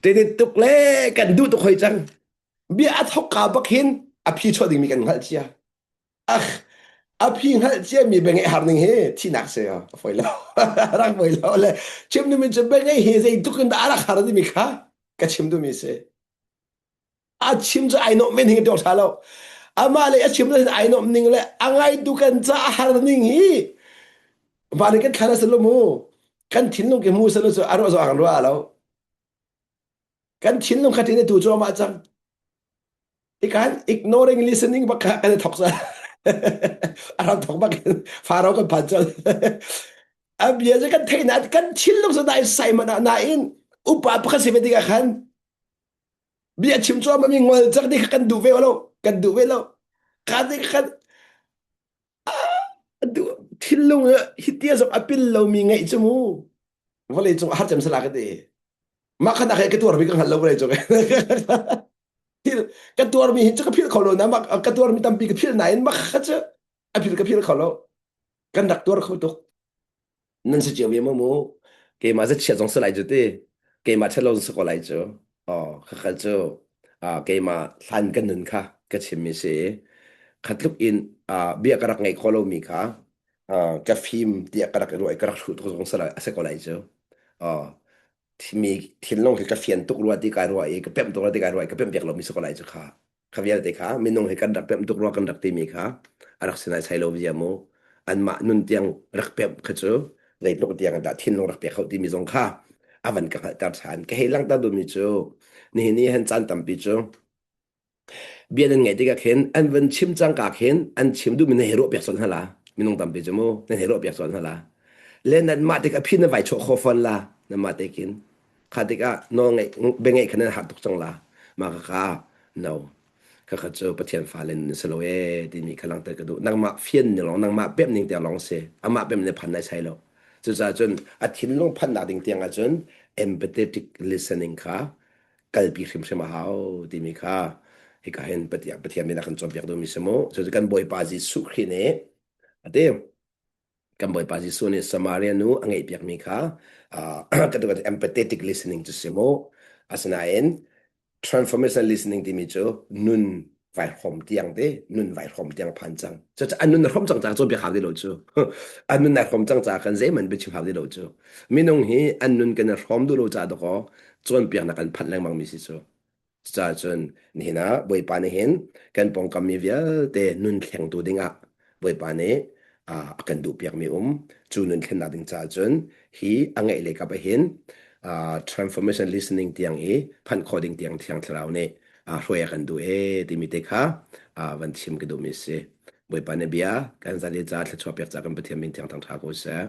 tennis tuk le kan duh tuk hoi cang bia a thok ka bak hin a phi chuah ding mi kan hngalh cia Ah, a phi hngalh ciami biangeih har ning hi thihnak si a fawi lo. Rak fawi lo le chim duhmi cu biangeih hi zeitluk in dah a rak har timi kha ka chim duhmi si. A chim cu ai nuamh men hi ka ṭha lo. Amah le a chim le ai nuamh ning le a ngaitu kan ca a har ning hi van kan thlan a si lo mu. Kan thinlung ki mu selo cu a ruah zong an ruah lo. Kan thinlung kha tin tu cu amah cang. Ikan ignoring listening bak kha kan i thok sa. A ram thok bak in faro kan phan col. A bia cu kan theih na kan thinlung sa dai sai mana nain upa pakhat si ve tikah khan bia chim cu mi ngol cak ding kha kan duh ve lo kan duh ve lo ka ding khan duh thinlung hitia zong a pil lomi ngaih cu mu vawlei cung har cem sala ka ti mah kha nak he ka tuarmi ka hngal lo vawlei cung thil ka tuarmi hi cu ka philh kho lo na mah ka tuarmi tampi ka philh nain mah kha cu a phil ka philh kho lo kan rak tuar kho tuk nan si cio ve maw mu keimah za chia zong si lai cu ti keimah ṭhat lo zong si ko lai cu oh khakha cu keimah hlan kan nun kha ka chimmi si khatluk in bia ka rak ngeih khawh lomi kha ka fim tiah ka rak i ruah i ka rak hruh tuk zong si ko lai cu mi thinlung hi ka fian tuk rua ti kai ruah i ka pemh tuk rua ti kai ruah i ka pemh piak lomi si ko lai cu kha kha vialte kha minung hi kan rak pemh tuk rua kan rak timi kha a rak sinai sai lo zia mu anmah nun tiang rak pemh kha cu zeitluk tiang dah thinlung rak pek kho timi zong kha a van ka hngalhter ṭhan ka hei langhter duhmi cu nihin ni han caan tampi cu Bia nan ngaih tikah khin an van chim cangka khin an chim duhmi nan hei ruahpiak colh hna la. Minung tampi cu mu nan hei ruahpiak colh hna la. Le nanmah tik a phi na vai chuah kho fawn la nanmah te khin. Kha tikah nawl ngeih bia ngeih kha nan har tuk cang la. Mah khakha no. Khakha cu Pathian fale nan si lo ee timi kha langhter ka duh. Nangmah fian ning lawng nangmah pemh ning tiang lawng si. Amah pemh le phan nai sai lo. Cucaah cun a thinlung phannak ding tiang ahcun empathetic listening kha kalpi hrimhrim a hau timi kha hika hin Pathian Pathian min a kan cawnpiak duhmi si mu. Cucu kan Bawipa Jesuh Khrih nih a ti. Kan Bawipa Jesuh nih Samaria nu a ngeihpiakmi kha ka tu empathetic listening cu si mu. Asinain transformational listening timi cu nun. Vai hrom tiang te nun vai hrom tiang phan cang. Cucaah an nun na hrom cang ca cawnpiak hau ti lo cu. An nun nai hrom cang ca kan zeihmanh biachim hau ti lo cu. Minung hi an nun kan i hrom duh lo ca dakaw cawnpiaknak kan phanh lengmang mi si cu. Cucaah cun nihin ah Bawipa nih hin kan pawngkam mi vialte nun thlengtu dingah Bawipa nih a kan duhpiakmi um. Cu nun thlennak ding caah cun hi a ngeih lei kap ah hin transformation listening tiang i phanh khawh ding tiang Thiang Thlarau nih hruai a kan duh ee timi te kha van chim ka duhmi si. Bawipa nih bia kan zali ca thluachuah pek ca kan Pathian min thiang thangṭha ko seh.